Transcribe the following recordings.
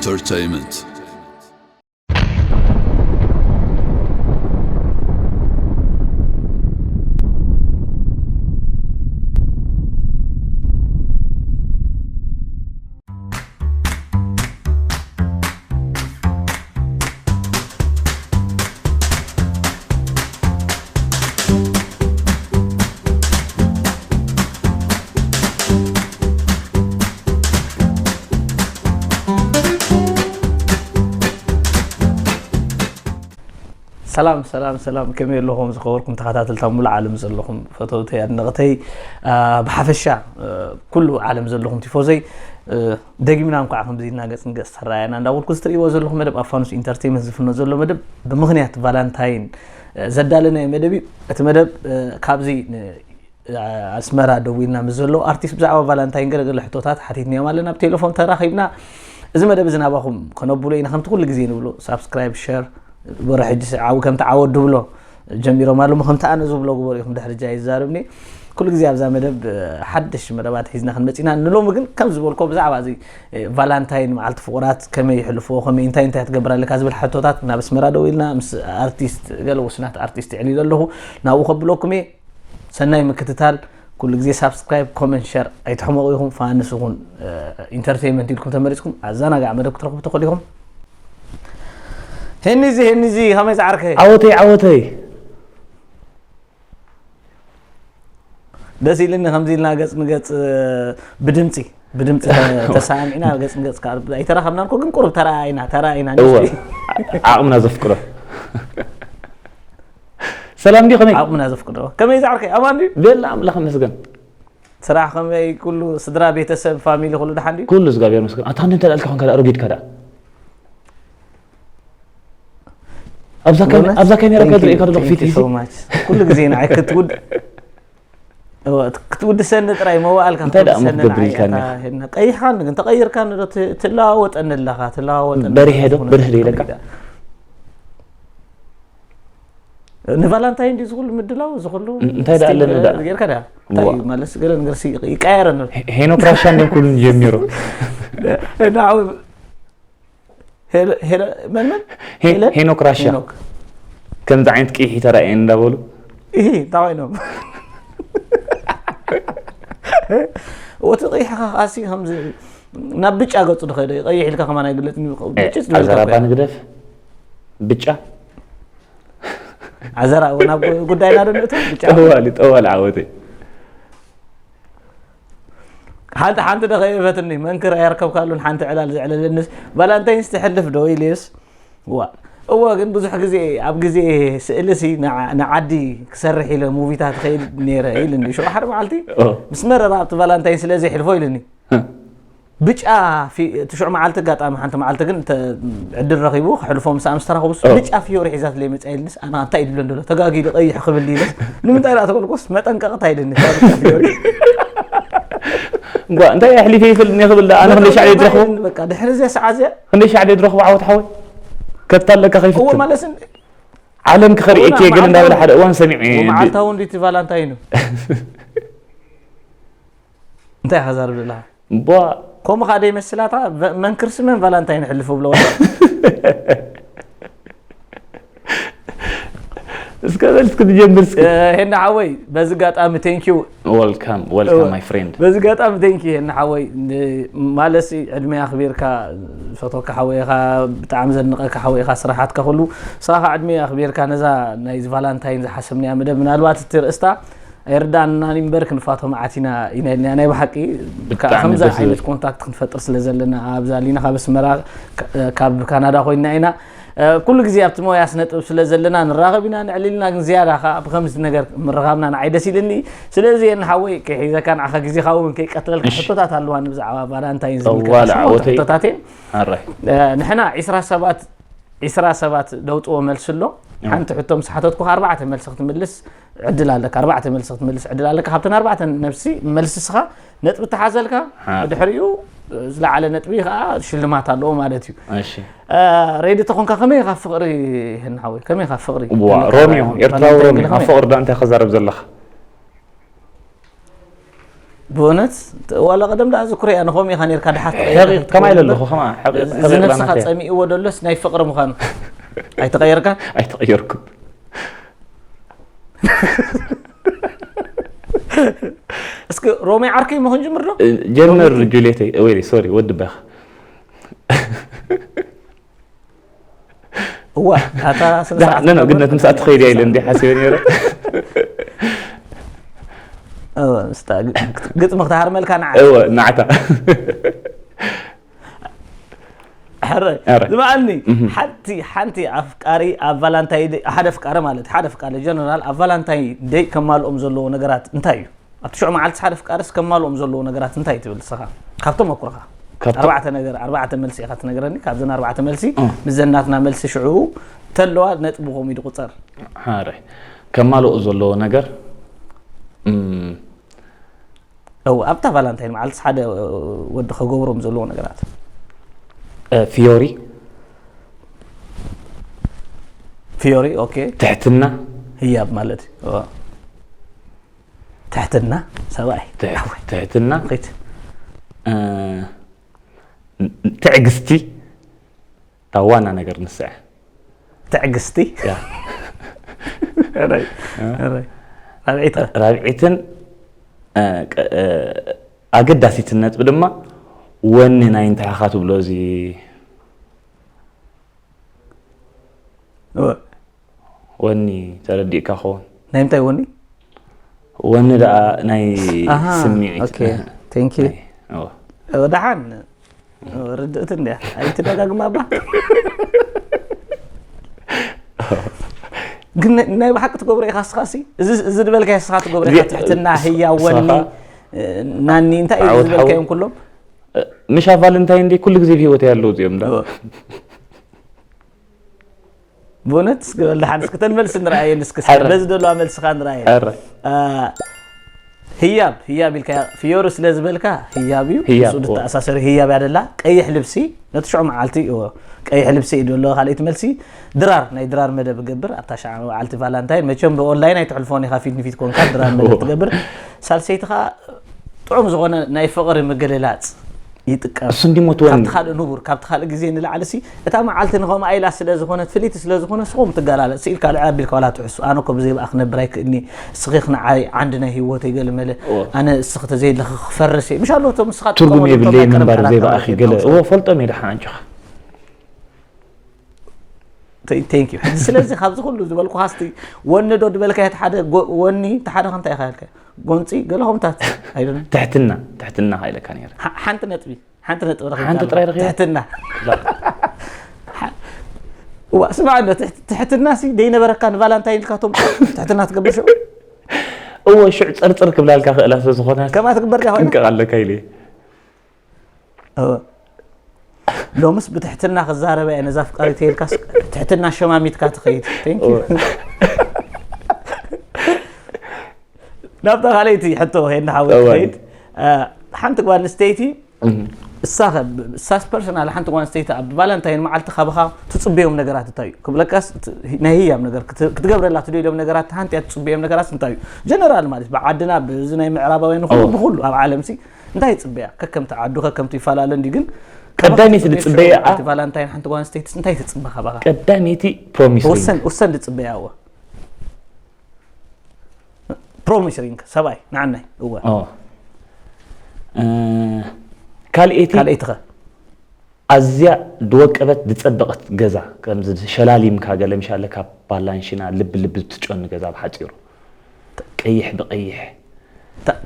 Entertainment. ሰላም ሰላም ሰላም፣ ከመይ ኣለኹም ዝኸበርኩም ተኸታተልታ ሙሉ ዓለም ዘለኹም ፈተውተይ ኣድነቕተይ፣ ብሓፈሻ ኩሉ ዓለም ዘለኹም ቲፎዘይ፣ ደጊምና እንኳዕ ከምዚ ኢልና ገጽ ንገጽ ተራኣየና እንዳበልኩ፣ እዚ ትርእይዎ ዘለኹም መደብ ኣፋኑስ ኢንተርቴይመንት ዝፍኖ ዘሎ መደብ ብምኽንያት ቫላንታይን ዘዳለናዮ መደብ እዩ። እቲ መደብ ካብዚ ኣስመራ ደዊልና ምስ ዘለዉ ኣርቲስት ብዛዕባ ቫላንታይን ገለገለ ሕቶታት ሓቲትናዮም ኣለና። ብቴሌፎን ተራኺብና፣ እዚ መደብ እዚ ናባኹም ከነብሎ ኢና። ከምቲ ኩሉ ግዜ ንብሎ ሳብስክራይብ፣ ሸር፣ ወረ ሕጂ ዓው ከምቲ ዓወት ድብሎ ጀሚሮም ኣለሞ ከምቲ ኣነ ዝብሎ ግበሩ ኢኹም። ድሕሪ ጃ ይዛረብኒ ኩሉ ግዜ ኣብዛ መደብ ሓደሽ መደባት ሒዝና ክንመጽ ኢና። ንሎሚ ግን ከም ዝበልኮ ብዛዕባ እዚ ቫላንታይን መዓልቲ ፍቑራት ከመይ ይሕልፎ፣ ከመይ እንታይ እንታይ ትገብር ኣለካ ዝብል ሕቶታት ናብ ኣስመራ ደዊልና ምስ ኣርቲስት ገለ ውስናት ኣርቲስት ይዕሊሉ ኣለኹ። ናብኡ ከብለኩም እየ። ሰናይ ምክትታል። ኩሉ ግዜ ሳብስክራይብ፣ ኮመንት፣ ሸር ኣይትሕመቑ ኢኹም። ፋንስ ይኹን ኢንተርቴይመንት ኢልኩም ተመሪፅኩም ኣዘናጋዕ መደብ ክትረኽቡ ትኽእሉ ኢኹም። ሄኒዚ ሄኒዚ ከመይ ዝዓርከይ? ዓወተይ ዓወተይ። ደስ ኢልኒ ከምዚ ኢልና ገጽ ንገጽ ብድምፂ ብድምፂ ተሰማሚዕና ገጽ ንገጽ ኣይተራኸብናን እኮ ግን ቁሩብ ተራኣይና ተራኣይና እወ ዓቕምና ዘፍቅዶ ሰላም ድዩ ከመይ ዓቕምና ዘፍቅዶ ከመይ ዝዓርከይ ኣማን ድዩ ቤላ ኣምላኽ መስገን ስራሕ ከመይ ኩሉ ስድራ ቤተሰብ ፋሚሊ ኩሉ ደሓን ድዩ ኩሉ እግዚኣብሔር መስገን ኣታ እንተ ዳልካ ኮንካ ኣሮጊድካ ዳ ኣብዛ ካሜራ ከድርእካ ዘለኹ ፊት ሒዚ ኩሉ ግዜ ንዓይ ክትውድ ክትውድሰኒ ጥራይ መዋእልካ እንታይ ደኣ ክትውድሰኒ ምክገብር ኢልካኒ ንዓይ ኢኻ? ኣታ ሄድና። ቀይሕካኒ ግን ተቐይርካኒ ዶ ት- ትለዋወጠኒ ኣለኻ ትለዋወጠኒ በሪሐ ዶ? ኣለኻ? በርህ ዶ ኢለካ? ንቫላንታይን ድዩ ዝኹሉ ምድላው ዝኹሉ እንታይ ደኣ ኣለኒ ደኣ? ጌርካ ደኣ እንታይ እዩ ማለት ገለ ነገር ሲ- ይቀያየረኒ ኣሎ። ሄኖክ ራሻ እንዲም ኩሉን ጀሚሩ ንዓው ሄለ- ሄለ- መን መን? ሄ- ሄለን? ሄኖክ ራሻ። ሄኖክ። ከምዚ ዓይነት ቅይሒ ተራእየን እንዳበሉ ይሂ እንታይ ኮይኖም እቲ ቀይሕኻ ኣሲ ከምዚ ናብ ብጫ ገፁ ዝኸደ ቀይሕ ኢልካ ከማን ኣይግለፅን እዩ። ብጭ ዝብል ኣዘራባ እኮ እዩ። ንግደፍ ብጫ ኣዘራ ናብ ጉዳይና ዶ ንእቶ ብጫ ጠዋሊ ጠዋሊ ዓወተይ ሓንቲ ሓንቲ ዶ ከይበትኒ መንክር ኣየርከብካሉን ሓንቲ ዕላል ዘዕለለንስ ቫላንታይንስ ትሕልፍ ዶ ኢልስ ዋ እወ ግን ብዙሕ ግዜ ኣብ ግዜ ስእሊ ሲ ንዓ- ንዓዲ ክሰርሕ ኢለ ሙቪታት ከይድ ነይረ ኢልኒ ሽዑ ሓደ መዓልቲ ኦ። ምስ መረራ ኣብቲ ቫላንታይን ስለ ዘይሕልፎ ኢልኒ እ። ብጫ ፊ- እቲ ሽዑ መዓልቲ ኣጋጣሚ ሓንቲ መዓልቲ ግን ተ- ዕድል ረኺቡ ክሕልፎ ምስ ምስ ተራኸቡ ኦ። ብጫ ፊዮሪ ሒዛትለይ መፅያ ኢልንስ ኣነ እንታይ ድብለን ደሎ ተጋጊ ቀይሕ ክብል ኢለስ ንምንታይ ዳ ተበልኩስ መጠንቀቕታ ኢልኒ እኳ እንታይ ኣሕሊፈ ይፈልኒ ክብል ኣነ ክንደይ ሻዕ ድረኽቦ በቃ ድሕሪ እዚኣ ሰዓ እዚኣ ክንደይ ሻዕ ድረኽቦ ዓወት ሓወይ ከብታ ኣለካ እዎ ከይፍትን ማለስን ዓለም ክኸርኤኪ እየ ገለ እንዳበለ ሓደ እዋን ሰሚዐ መዓልታዊ እንዲቲ ቫላንታይኑ እንታይ ኢኻ ዛርብ ዘለኻ ቧ ከምኡ ከዓ ደይመስላታ መንክርሲ መን ቫላንታይን ሕልፍ ብሎ እስከ በል እስኪ ንጀምር እስኪ ሄና ሓወይ በዚ ጋጣሚ ቴንኪዩ welcome welcome my friend በዚ ጋጣሚ ቴንኪ ሄና ሓወይ ማለሲ ዕድመ ኣኽቢርካ ፈቶካ ሓወይኻ ብጣዕሚ ዘድንቐካ ሓወይኻ ስራሓትካ ኩሉ ንስኻ ከዓ ዕድመ ኣኽቢርካ ነዛ ናይ ቫላንታይን ዝሓሰብናያ መደብ ምናልባት እቲ ርእስታ ኣይርዳእናን እምበር ክንፋቶ መዓት ኢና ኢና ኢልና ናይ ብሓቂ ብጣዕሚ ከምዚ ደስ ዓይነት ዝብል። ኮንታክት ክንፈጥር ስለ ዘለና ኣብዛ ሊና ካብ ኣስመራ ካ- ካብ ካናዳ ኮይና ኢና እ፣ ኩሉ ግዜ ኣብቲ ሞያ ስነ ጥበብ ስለ ዘለና ንራኸብ ኢና ንዕልልና ግን ዝያዳ ከዓ ብከምዚ ነገር ምርኻብና ንዓይ ደስ ኢልኒ ስለዚ የን ሓወይ ከይሒዘካ ንዓኻ ግዜኻ እውን ከይቀትለልካ ሕቶታት ኣለዋኒ ብዛዕባ ቫላንታይን ዝምልከት እዋላ ሽሞንተ ዓወተይ። ሕቶታት እየን ኣራይ እ፣ ንሕና ዒስራ ሰባት ዒስራ ሰባት ደውፅዎ መልሲ ኣሎ ሓንቲ ሕቶ ምስ ሓተትኩኻ ኣርባዕተ መልሲ ክትምልስ ዕድል ኣለካ ኣርባዕተ መልሲ ክትምልስ ዕድል ኣለካ ካብተን ኣርባዕተ ነብሲ መልሲ ስኻ ነጥቢ ተሓዘልካ ሓደ። ድሕሪኡ ዝለዓለ ነጥቢ ከዓ ሽልማት ኣለዎ ማለት እዩ እሺ እ፣ ሬዲ ተኾንካ ከመይ ኢኻ ፍቕሪ ህን ሓወይ ከመይ ኢኻ ፍቕሪ ዋ ሮሚዮ ኤርትራዊ ሮሚዮ ኣብ ፍቕሪ ዶ እንታይ ክዛረብ ዘለኻ ብእውነት ዋላ ቀደም ደኣ ዝኩርያ ንኸም ኢኻ ነርካ ድሓት ሕቂቕ ከማ ኢለ ኣለኹ ከማ ሕቂቕ እዚ ነፍስኻ ጸሚእዎ ደሎስ ናይ ፍቕሪ ምዃኑ ኣይተቐየርካን? ኣይተቐየርኩ። እስኪ ሮሜ ዓርከይ መሆን ጅምር ዶ? ጀምር ጁልየተይ ወይ ሶሪ ወዲ ባኻ እዋ ኣታ ስነ ስርዓት ግነት ምስኣ ትኸይድ እያ ኢለ እንዲ ሓሲበ ነይረ። ግጥሚ ክትሃርመልካ ንዓ እወ ንዓታ ሕረ ዝመዓልኒ ሓንቲ ሓንቲ ኣፍቃሪ ኣብ ቫላንታይ ሓደ ኣፍቃሪ ማለት ሓደ ኣፍቃሪ ጀነራል ኣብ ቫላንታይ ደይ ከማልኦም ዘለዎ ነገራት እንታይ እዩ? ኣብቲ ሽዑ መዓልቲ ሓደ ኣፍቃርስ ከማልኦም ዘለዎ ነገራት እንታይ ትብል ንስኻ? ካብ ተመኩሮኻ ኣርባዕተ ነገር ኣርባዕተ መልሲ ኢኻ ትነግረኒ። ካብዘን ኣርባዕተ መልሲ ምስ ዘናትና መልሲ ሽዑ ተለዋ ነጥቢ ኮም ኢሉ ቁፀር። ሓረ ከማልኦ ዘለዎ ነገር እው ኣብታ ቫላንታይን መዓልቲ ሓደ ወዲ ከገብሮም ዘለዎ ነገራት ፊዮሪ ፊዮሪ ኦኬ ትሕትና ህያብ ማለት እዩ ትሕትና ሰብኣይ ትሕትና ኺት ትዕግስቲ እታ ዋና ነገር ንስዐ ትዕግስቲ ያ ራብዒት ራብዒትን ኣገዳሲትን ነጥቢ ድማ ወኒ ናይ እንተሓኻ ትብሎ እዚ ወኒ ተረዲእካ ኸውን ናይ ምንታይ ወኒ ወኒ ደኣ ናይ ስምዒት ደሓን ርድእቲ እንድያ ኣይትደጋግማ ባ ግን ናይ ብሓቂ ትገብሮ ኢኻ ስኻሲ እዚ ዝበልካ ስኻ ትገብሮ ኢኻ ትሕትና ህያ ወኒ ናኒ እንታይ እዩ ዝበልካዮም ኩሎም ምሻ ቫለንታይን ዴ ኩሉ ግዜ ብሂወት ኣለዉ እዚኦም ዳ ብእውነት እስኪ በል ደሓን እስኪ ተን መልሲ ንረኣየን እስኪ በዚ ዘለዋ መልስኻ ንረኣየን ህያብ ህያብ ኢልካ ፍዮሪ ስለ ዝበልካ ህያብ እዩ ህያብ፣ ምስኡ እወ። ድተኣሳሰር ህያብ ያደላ ቀይሕ ልብሲ ነቲ ሽዑ መዓልቲ እወ ቀይሕ ልብሲ እዩ ደሎ ካልእቲ መልሲ ድራር ናይ ድራር መደብ ገብር ኣብታ ሸዓ መዓልቲ ቫላንታይን መቸም ብኦንላይን ኣይትሕልፎን ኢኻ ፊት ንፊት ኮንካ ድራር መደብ ትገብር ሳልሰይቲ ኸዓ ጥዑም ዝኾነ ናይ ፍቕሪ ምግልላፅ ይጥቀም እሱ እንዲሞ ትወኒ ካብቲ ካልእ ንቡር ካብቲ ካልእ ግዜ ንላዕሊ ሲ እታ መዓልቲ ንኸምኣ ኢላ ስለ ዝኾነት ፍልይቲ ስለ ዝኾነ ስኹም ትገላለፅ ስኢልካ ልዕል ኣቢልካ ዋላ ትሕሱ ኣነ እኮ ብዘይ ብኣ ክነብር ኣይክእልኒ ስኺ ንዓይ ዓንዲ ናይ ህይወተይ ገለ መለ ኣነ እስኺ ተዘይለኺ ክፈርስ እየ ምሽ ኣሎ እቶም ንስኻ ትርጉም ትጥቀመሉ የብለይ እቶም ናይ ምንባር ቀደም ብዘይ ተረታት ብኣኺ እዮም ገለ ዝወስዱ። እዎ ፈልጦም እየ ደሓ ኣንጭኻ Thank you ስለዚ ካብዚ ኩሉ ዝበልኩኻ ስቲ ወኒ ዶ ዝበልካዮ እቲ ሓደ ጎ- ወኒ እቲ ሓደ ከምታይ ኢኻ ኢልካ ጎንፂ ገለ ከምታት ኣይደለም ትሕትና ትሕትና ኢለካ ነይረ ሓንቲ ነጥቢ ሓንቲ ነጥቢ ረኺብካ ሓንቲ ኣለኻ። ጥራይ ረኺበ? ትሕትና እዋ ስማዕ እንዶ ትሕት- ትሕትና ሲ ደይነበረካ ንቫላንታይን ኢልካ ቶም ትሕትና ትገብር ሽዑ እዎ ሽዑ ፅርፅር ክብላልካ ክእላ ስለ ዝኾነ ከማ ትግበር ዲያ ኮይና ጥንቀቕ ኣለካ ኢለ እወ። ሎምስ ብትሕትና ክዛረበ እየ ነዛ ፍቃሪት ኢልካስ ትሕትና ሸማሚትካ ትኸይድ Thank you። ናብታ ካልኣይቲ ሕቶ ሄድና ሓወት እወ። ትኸይድ ሓንቲ ጓል ኣንስተይቲ እሳ እሳስ ፐርሰናል ሓንቲ ጓል ኣንስተይቲ ኣብ ቫለንታይን መዓልቲ ካባኻ ትፅበዮም ነገራት እንታይ እዩ ክብለካስ ናይ ህያብ ነገር ክትገብረላ ትደልዮም ነገራት ሓንቲ እያ ትፅበዮም ነገራት እንታይ እዩ ጀነራል ማለት ብዓድና ብዚ ናይ ምዕራባውያን ይኹን ብኩሉ ኣብ ዓለም ሲ እንታይ ይፅበያ ከከምቲ ዓዱ ከከምቲ ይፈላለ እንዲ ግን ቀዳሚት ዝፅበያ ቫለንታይን ሓንቲ ጓል ኣንስተይቲ እንታይ ትፅበ ካባኻ ቀዳሚቲ ፕሮሚስ ወሰን ወሰን ዝፅበያ እወ ፕሮሚስ ሪንግ ሰብኣይ ንዓናይ እወ ካልኤቲ ካልኣይትኸ ኣዝያ ድወቀበት ድጸበቐት ገዛ ከምዚ ሸላሊምካ ገለ ምሻለ ካብ ባላንሽና ልብ ልብ ትጨኑ ገዛ ብሓጺሩ ቀይሕ ብቀይሕ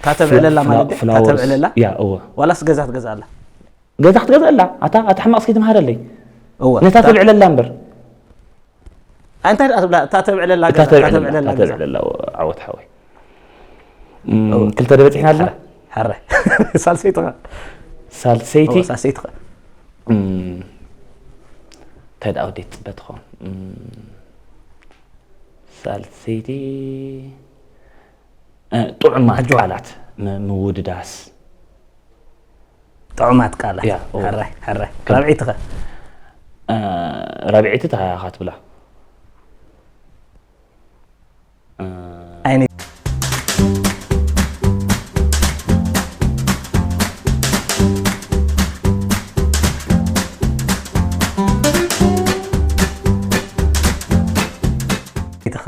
ታተብዕለላ ማለት ድያ? ታተብዕለላ ያ እወ ዋላስ ገዛ ትገዛ ኣላ ገዛ ክትገዝአላ ኣታ ኣታ ሕማቕ እስኪ ትምሃረለይ እወ ነታ ተብዕለላ እምበር እንታይ ደኣ ትብላ እታ ተብዕለላ እታ ገዛ እታ ተብዕለላ ተብዕለላ እታ ገዛ ተብዕለላ ዓወት ሓወይ እም፣ ክልተ ደበፂሕና ኣለና ሓረ ሳልሰይትኻ ሳልሰይቲ ሳልሰይትኻ እም፣ እንታይ ደኣ ወደይ ትፅበ ትኸውን እም፣ ሳልሰይቲ እ፣ ጥዑማት ኣጆኻ። ቃላት ም- ምውድዳስ ጥዑማት ቃላት ያ፣ እወ። ሕራይ ሕራይ ራብዒትኸ እ፣ ራብዒቲ ተሃያኻ ትብላ እ፣ ኣይነ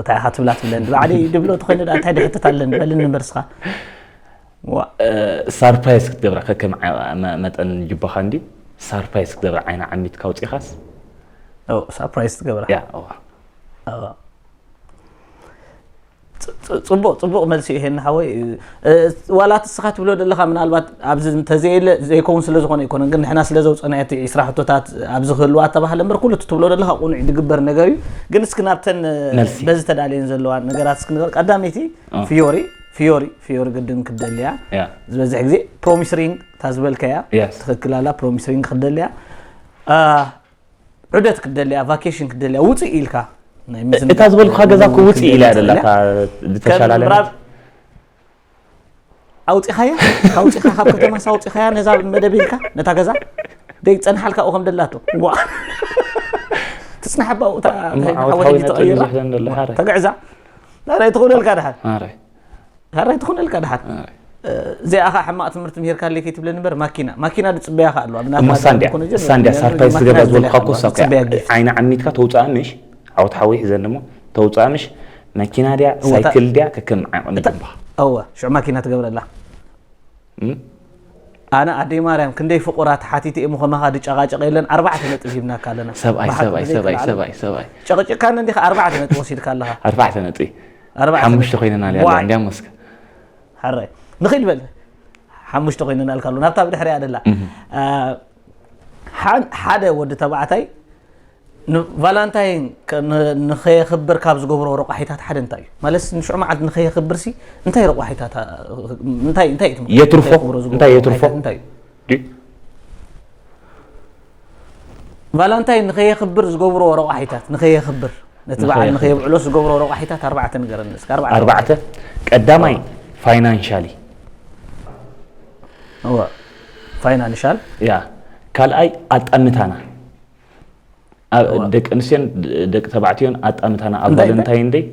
እንታይ ኢኻ ትብላ ትብለኒ ባዕዲ ድብሎ ተኾይኑ ደኣ እንታይ ድሕተት ኣለኒ በልኒ እምበር እስኻ። ዋ ሳርፕራይዝ ክትገብራ ከከም መጠን ጅባኻ እንዲ ሳርፕራይዝ ክትገብራ ዓይና ዓሚትካ ኣውፂኻስ ሳርፕራይዝ ትገብራ ያ እዋ ጽቡቅ ጽቡቅ መልሲ ይሄን ሓወይ። ዋላ እቲ ስኻ ትብሎ ዘለኻ ምናልባት ኣብዚ እንተዘየለ ዘይከውን ስለ ዝኾነ ኣይኮነን ግን ንሕና ስለ ዘውፀናዮ እቲ ዒስራ ሕቶታት ኣብዚ ክህልዋ ተባህለ እምበር ኩሉ እቲ ትብሎ ዘለኻ ቁኑዕ ድግበር ነገር እዩ። ግን እስኪ ናብተን መልሲ። በዚ ተዳልየን ዘለዋ ነገራት እስኪ ንገር። ቀዳመይቲ ፊዮሪ ፊዮሪ ፊዮሪ ግድን ክደልያ ያ ዝበዝሕ ግዜ ፕሮሚስ ሪንግ እታ ዝበልካያ Yes። ትኽክል ኣላ። ፕሮሚስ ሪንግ ክደልያ ዑደት ክትደልያ ቫኬሽን ክትደልያ ውፅእ ኢልካ ናይ ምዝንጋዕ እታ ዝበልኩኻ ገዛ እኮ ውፅእ ኢላ እያ ዘላ እታ ዝተሻላለነት ምራብ ኣውፂኻያ ኣውፂኻ ካብ ከተማስ ኣውፂኻያ ነዛ መደብ ኢልካ ነታ ገዛ ደይ ፀንሓልካ ኡ ከም ደላቶ ዋ ትፅናሕ ኣባኡ እታ እሞ እንታይ ዓወት ሓወት ሓወይ እዩ ነጥብ ተቐይራ ይብለን ዘሎ ሓረ ተግዕዛ ዳራይ ትኽእለልካ ድሓር ሓረ ዳራይ ትኽእለልካ ድሓር ሓረ እዚኣ ኸ ሕማቕ ትምህርቲ ምሂርካ ኣለይ ከይትብለኒ እምበር ማኪና ማኪና ድፅበያ ኸ ኣለዋ እሞ ሳንድያ ሳንድያ ሳርፕራይዝ ትገብራ ዝበልኩኻ እኮ እሳ ኮይና ዓይና ዓሚትካ ተውፅኣ ምሽ ዓወት ሓወይ ሒዘን ደሞ ተውፅኣ ምሽ መኪና ድያ እወ፣ እታ- ሳይክል ድያ ከከም ዓቕሚ ጅባ እወ ሽዑ ማኪና ትገብረላ እም? ኣነ ኣደይ ማርያም ክንደይ ፍቑራት ሓቲተ እሞ ከማኻ ድጨቓጨቕ የለን ኣርባዕተ ነጥብ ሂብናካ ኣለና ሰብኣይ ብሓቂ ሰብኣይ ብዘይ ሰብኣይ ክልዓል ሰብኣይ ሰብኣይ ጨቕጭቕካኒ እንዲኻ ኣርባዕተ ነጥብ ወሲድካ ኣለኻ ኣርባዕተ ነጥቢ ኣርባዕተ ሓሙሽተ ነጥቢ። ኮይነና ኣለና ዋይ። እንዲያ መስከ ሓራይ ንኺድ በል ሓሙሽተ ኮይነና ኣልካ ኣሎ ናብታ ብድሕሪያ ደላ እህ። አ፣ ሓ- ሓደ ወዲ ተባዕታይ ንቫላንታይን ከ- ን- ንኸየኽብር ካብ ዝገብሮ ረቋሒታት ሓደ እንታይ እዩ ማለት ንሽዑ መዓልቲ ንኸየኽብር ሲ እንታይ ረቋሒታት አ- እንታይ እንታይ እዩ ትም- የትርፎ? ከየኽብሮ ዝገብሮ እንታይ የትርፎ? ረቋሒታት እንታይ እዩ ድዩ? ቫላንታይን ንኸየኽብር ዝገብሮ ረቋሒታት ንኸየኽብር ነቲ በዓል ንኸየኽብር። ንኸየብዕሎስ ዝገብሮ ረቋሒታት ኣርባዕተ ንገረኒ እስከ ኣርባዕተ ኣርባዕተ ቀዳማይ ፋይናንሻሊ እወ ፋይናንሻል ያ ካልኣይ ኣጣምታና ኣብ እወ። ደቂ ኣንስትዮን ደቂ ተባዕትዮን ኣጣምታና ኣብ እንታይ ቫለንታይን ደይ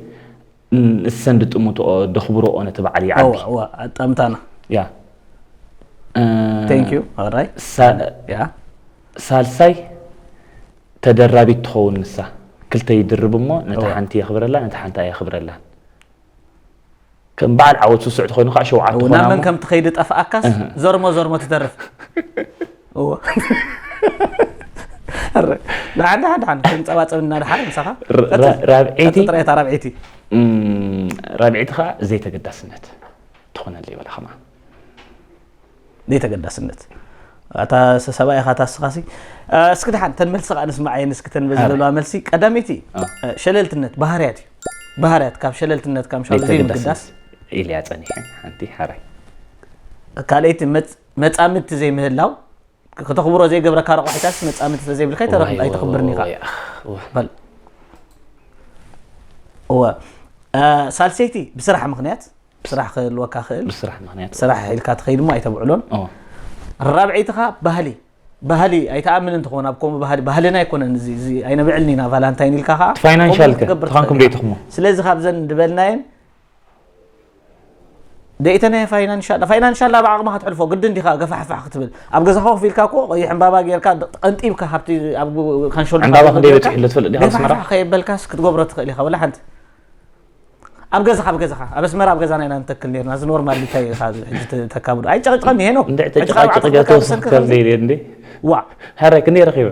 እሰን ድጥምትኦ ደኽብረኦ ነቲ በዓል ይዓቢ እወ እወ ኣጣምታና ያ እ፣ thank you ኣራይ ሳ- ያ ሳልሳይ ተደራቢት ትኸውን ንሳ ክልተ ይድርብ እሞ ነቲ እወ። ሓንቲ የኽብረላ ነቲ ሓንቲ ኣየኽብረላን ከም በዓል ዓወት ስሱዕ ተኾይኑ ከዓ ሸውዓተ እወ፣ ትኾና ናብ መን እሞ- ከም ትኸይድ ጠፍኣካስ እህ። ዘርሞ ዘርሞ ትተርፍ እወ ኣረ፣ ደሓን ደሓን ደሓን ክንፀባፀብ እና ደሓን ምሳኻ ር- ራ- ራብዐይቲ ጥራየታ ራብዐይቲ እም፣ ራብዐይቲ ከዓ ዘይተገዳስነት ትኾነለይ በላ ከማ ዘይተገዳስነት ኣታ ሰብኣይ ኢኻ ታስኻሲ እስኪ ደሓን ተን መልሲ ከዓ ንስማዓየን እስኪ ተን በዚ ኣረ። ዘለዋ መልሲ ቀዳመይቲ አ። ሸለልትነት ባህርያት እዩ ባህርያት ካብ ሸለልትነት ካብ ሻሉ ዘይምግዳስ ኢልያ ፀኒሐ ሓንቲ ሓራይ ካልኣይቲ መፅ- መፃምድቲ ዘይምህላው ክተኽብሮ ዘይገብረካ ረቋሒታት መፃምድቲ ተዘይብልካ ኣይተረክ- ዋይ፣ ኣይተኽብርን ኢኻ ዋይ፣ ኣኽ፣ ዋይ። በል እወ አ፣ ሳልሰይቲ ብስራሕ ምኽንያት ስራሕ ክህልወካ ክእል ብስራሕ ምክንያት ስራሕ ኢልካ ትኸይድ እሞ ኣይተብዕሎን ኦ፣ ራብዐይቲ ኸዓ ባህሊ ባህሊ ኣይተኣምን እንትኸውን ኣብ ከምኡ ባህሊ ባህልና ኣይኮነን እዚ እዚ ኣይነብዕልን ኢና ቫላንታይን ኢልካ ኸዓ እቲ ፋይናንሻል ከምኡ ክትገብር ትኾንኩም ትኽእል ዶ ኢኻ። ኣይትኹሞ ስለዚ ካብዘን ዝበልናየን ደኢተናየ ፋይናንሻል ፋይናንሻል ኣብ ዓቕምኻ ትሕልፎ ግድን ዲኻ ገፋሕፋሕ ክትብል ኣብ ገዛኻ ኮፍ ኢልካ እኮ ቀይሕ ዕምባባ ጌርካ ቀንጢብካ ካብቲ ኣብ ካንሾል ዕምባባ ክንደይ በፂሑ ኣሎ ትፈልጥ ዲኻ ኣብ ኣስመራ ገፋሕፋሕ ከየበልካስ ክትገብሮ ትኽእል ኢኻ ወላ ሓንቲ ኣብ ገዛኻ ኣብ ገዛኻ ኣብ ኣስመራ ኣብ ገዛና ኢና ንተክል ነርና እዚ ኖርማል እንታይ ኢኻ ሕጂ ተካብዶ ኣይጨቕጭቐኒ ሄኖክ እንደ ተጨቃጨቂ ገቶ ሰብ ዘይለ እንዴ ዋ ሀረ ክንደይ ረኺበ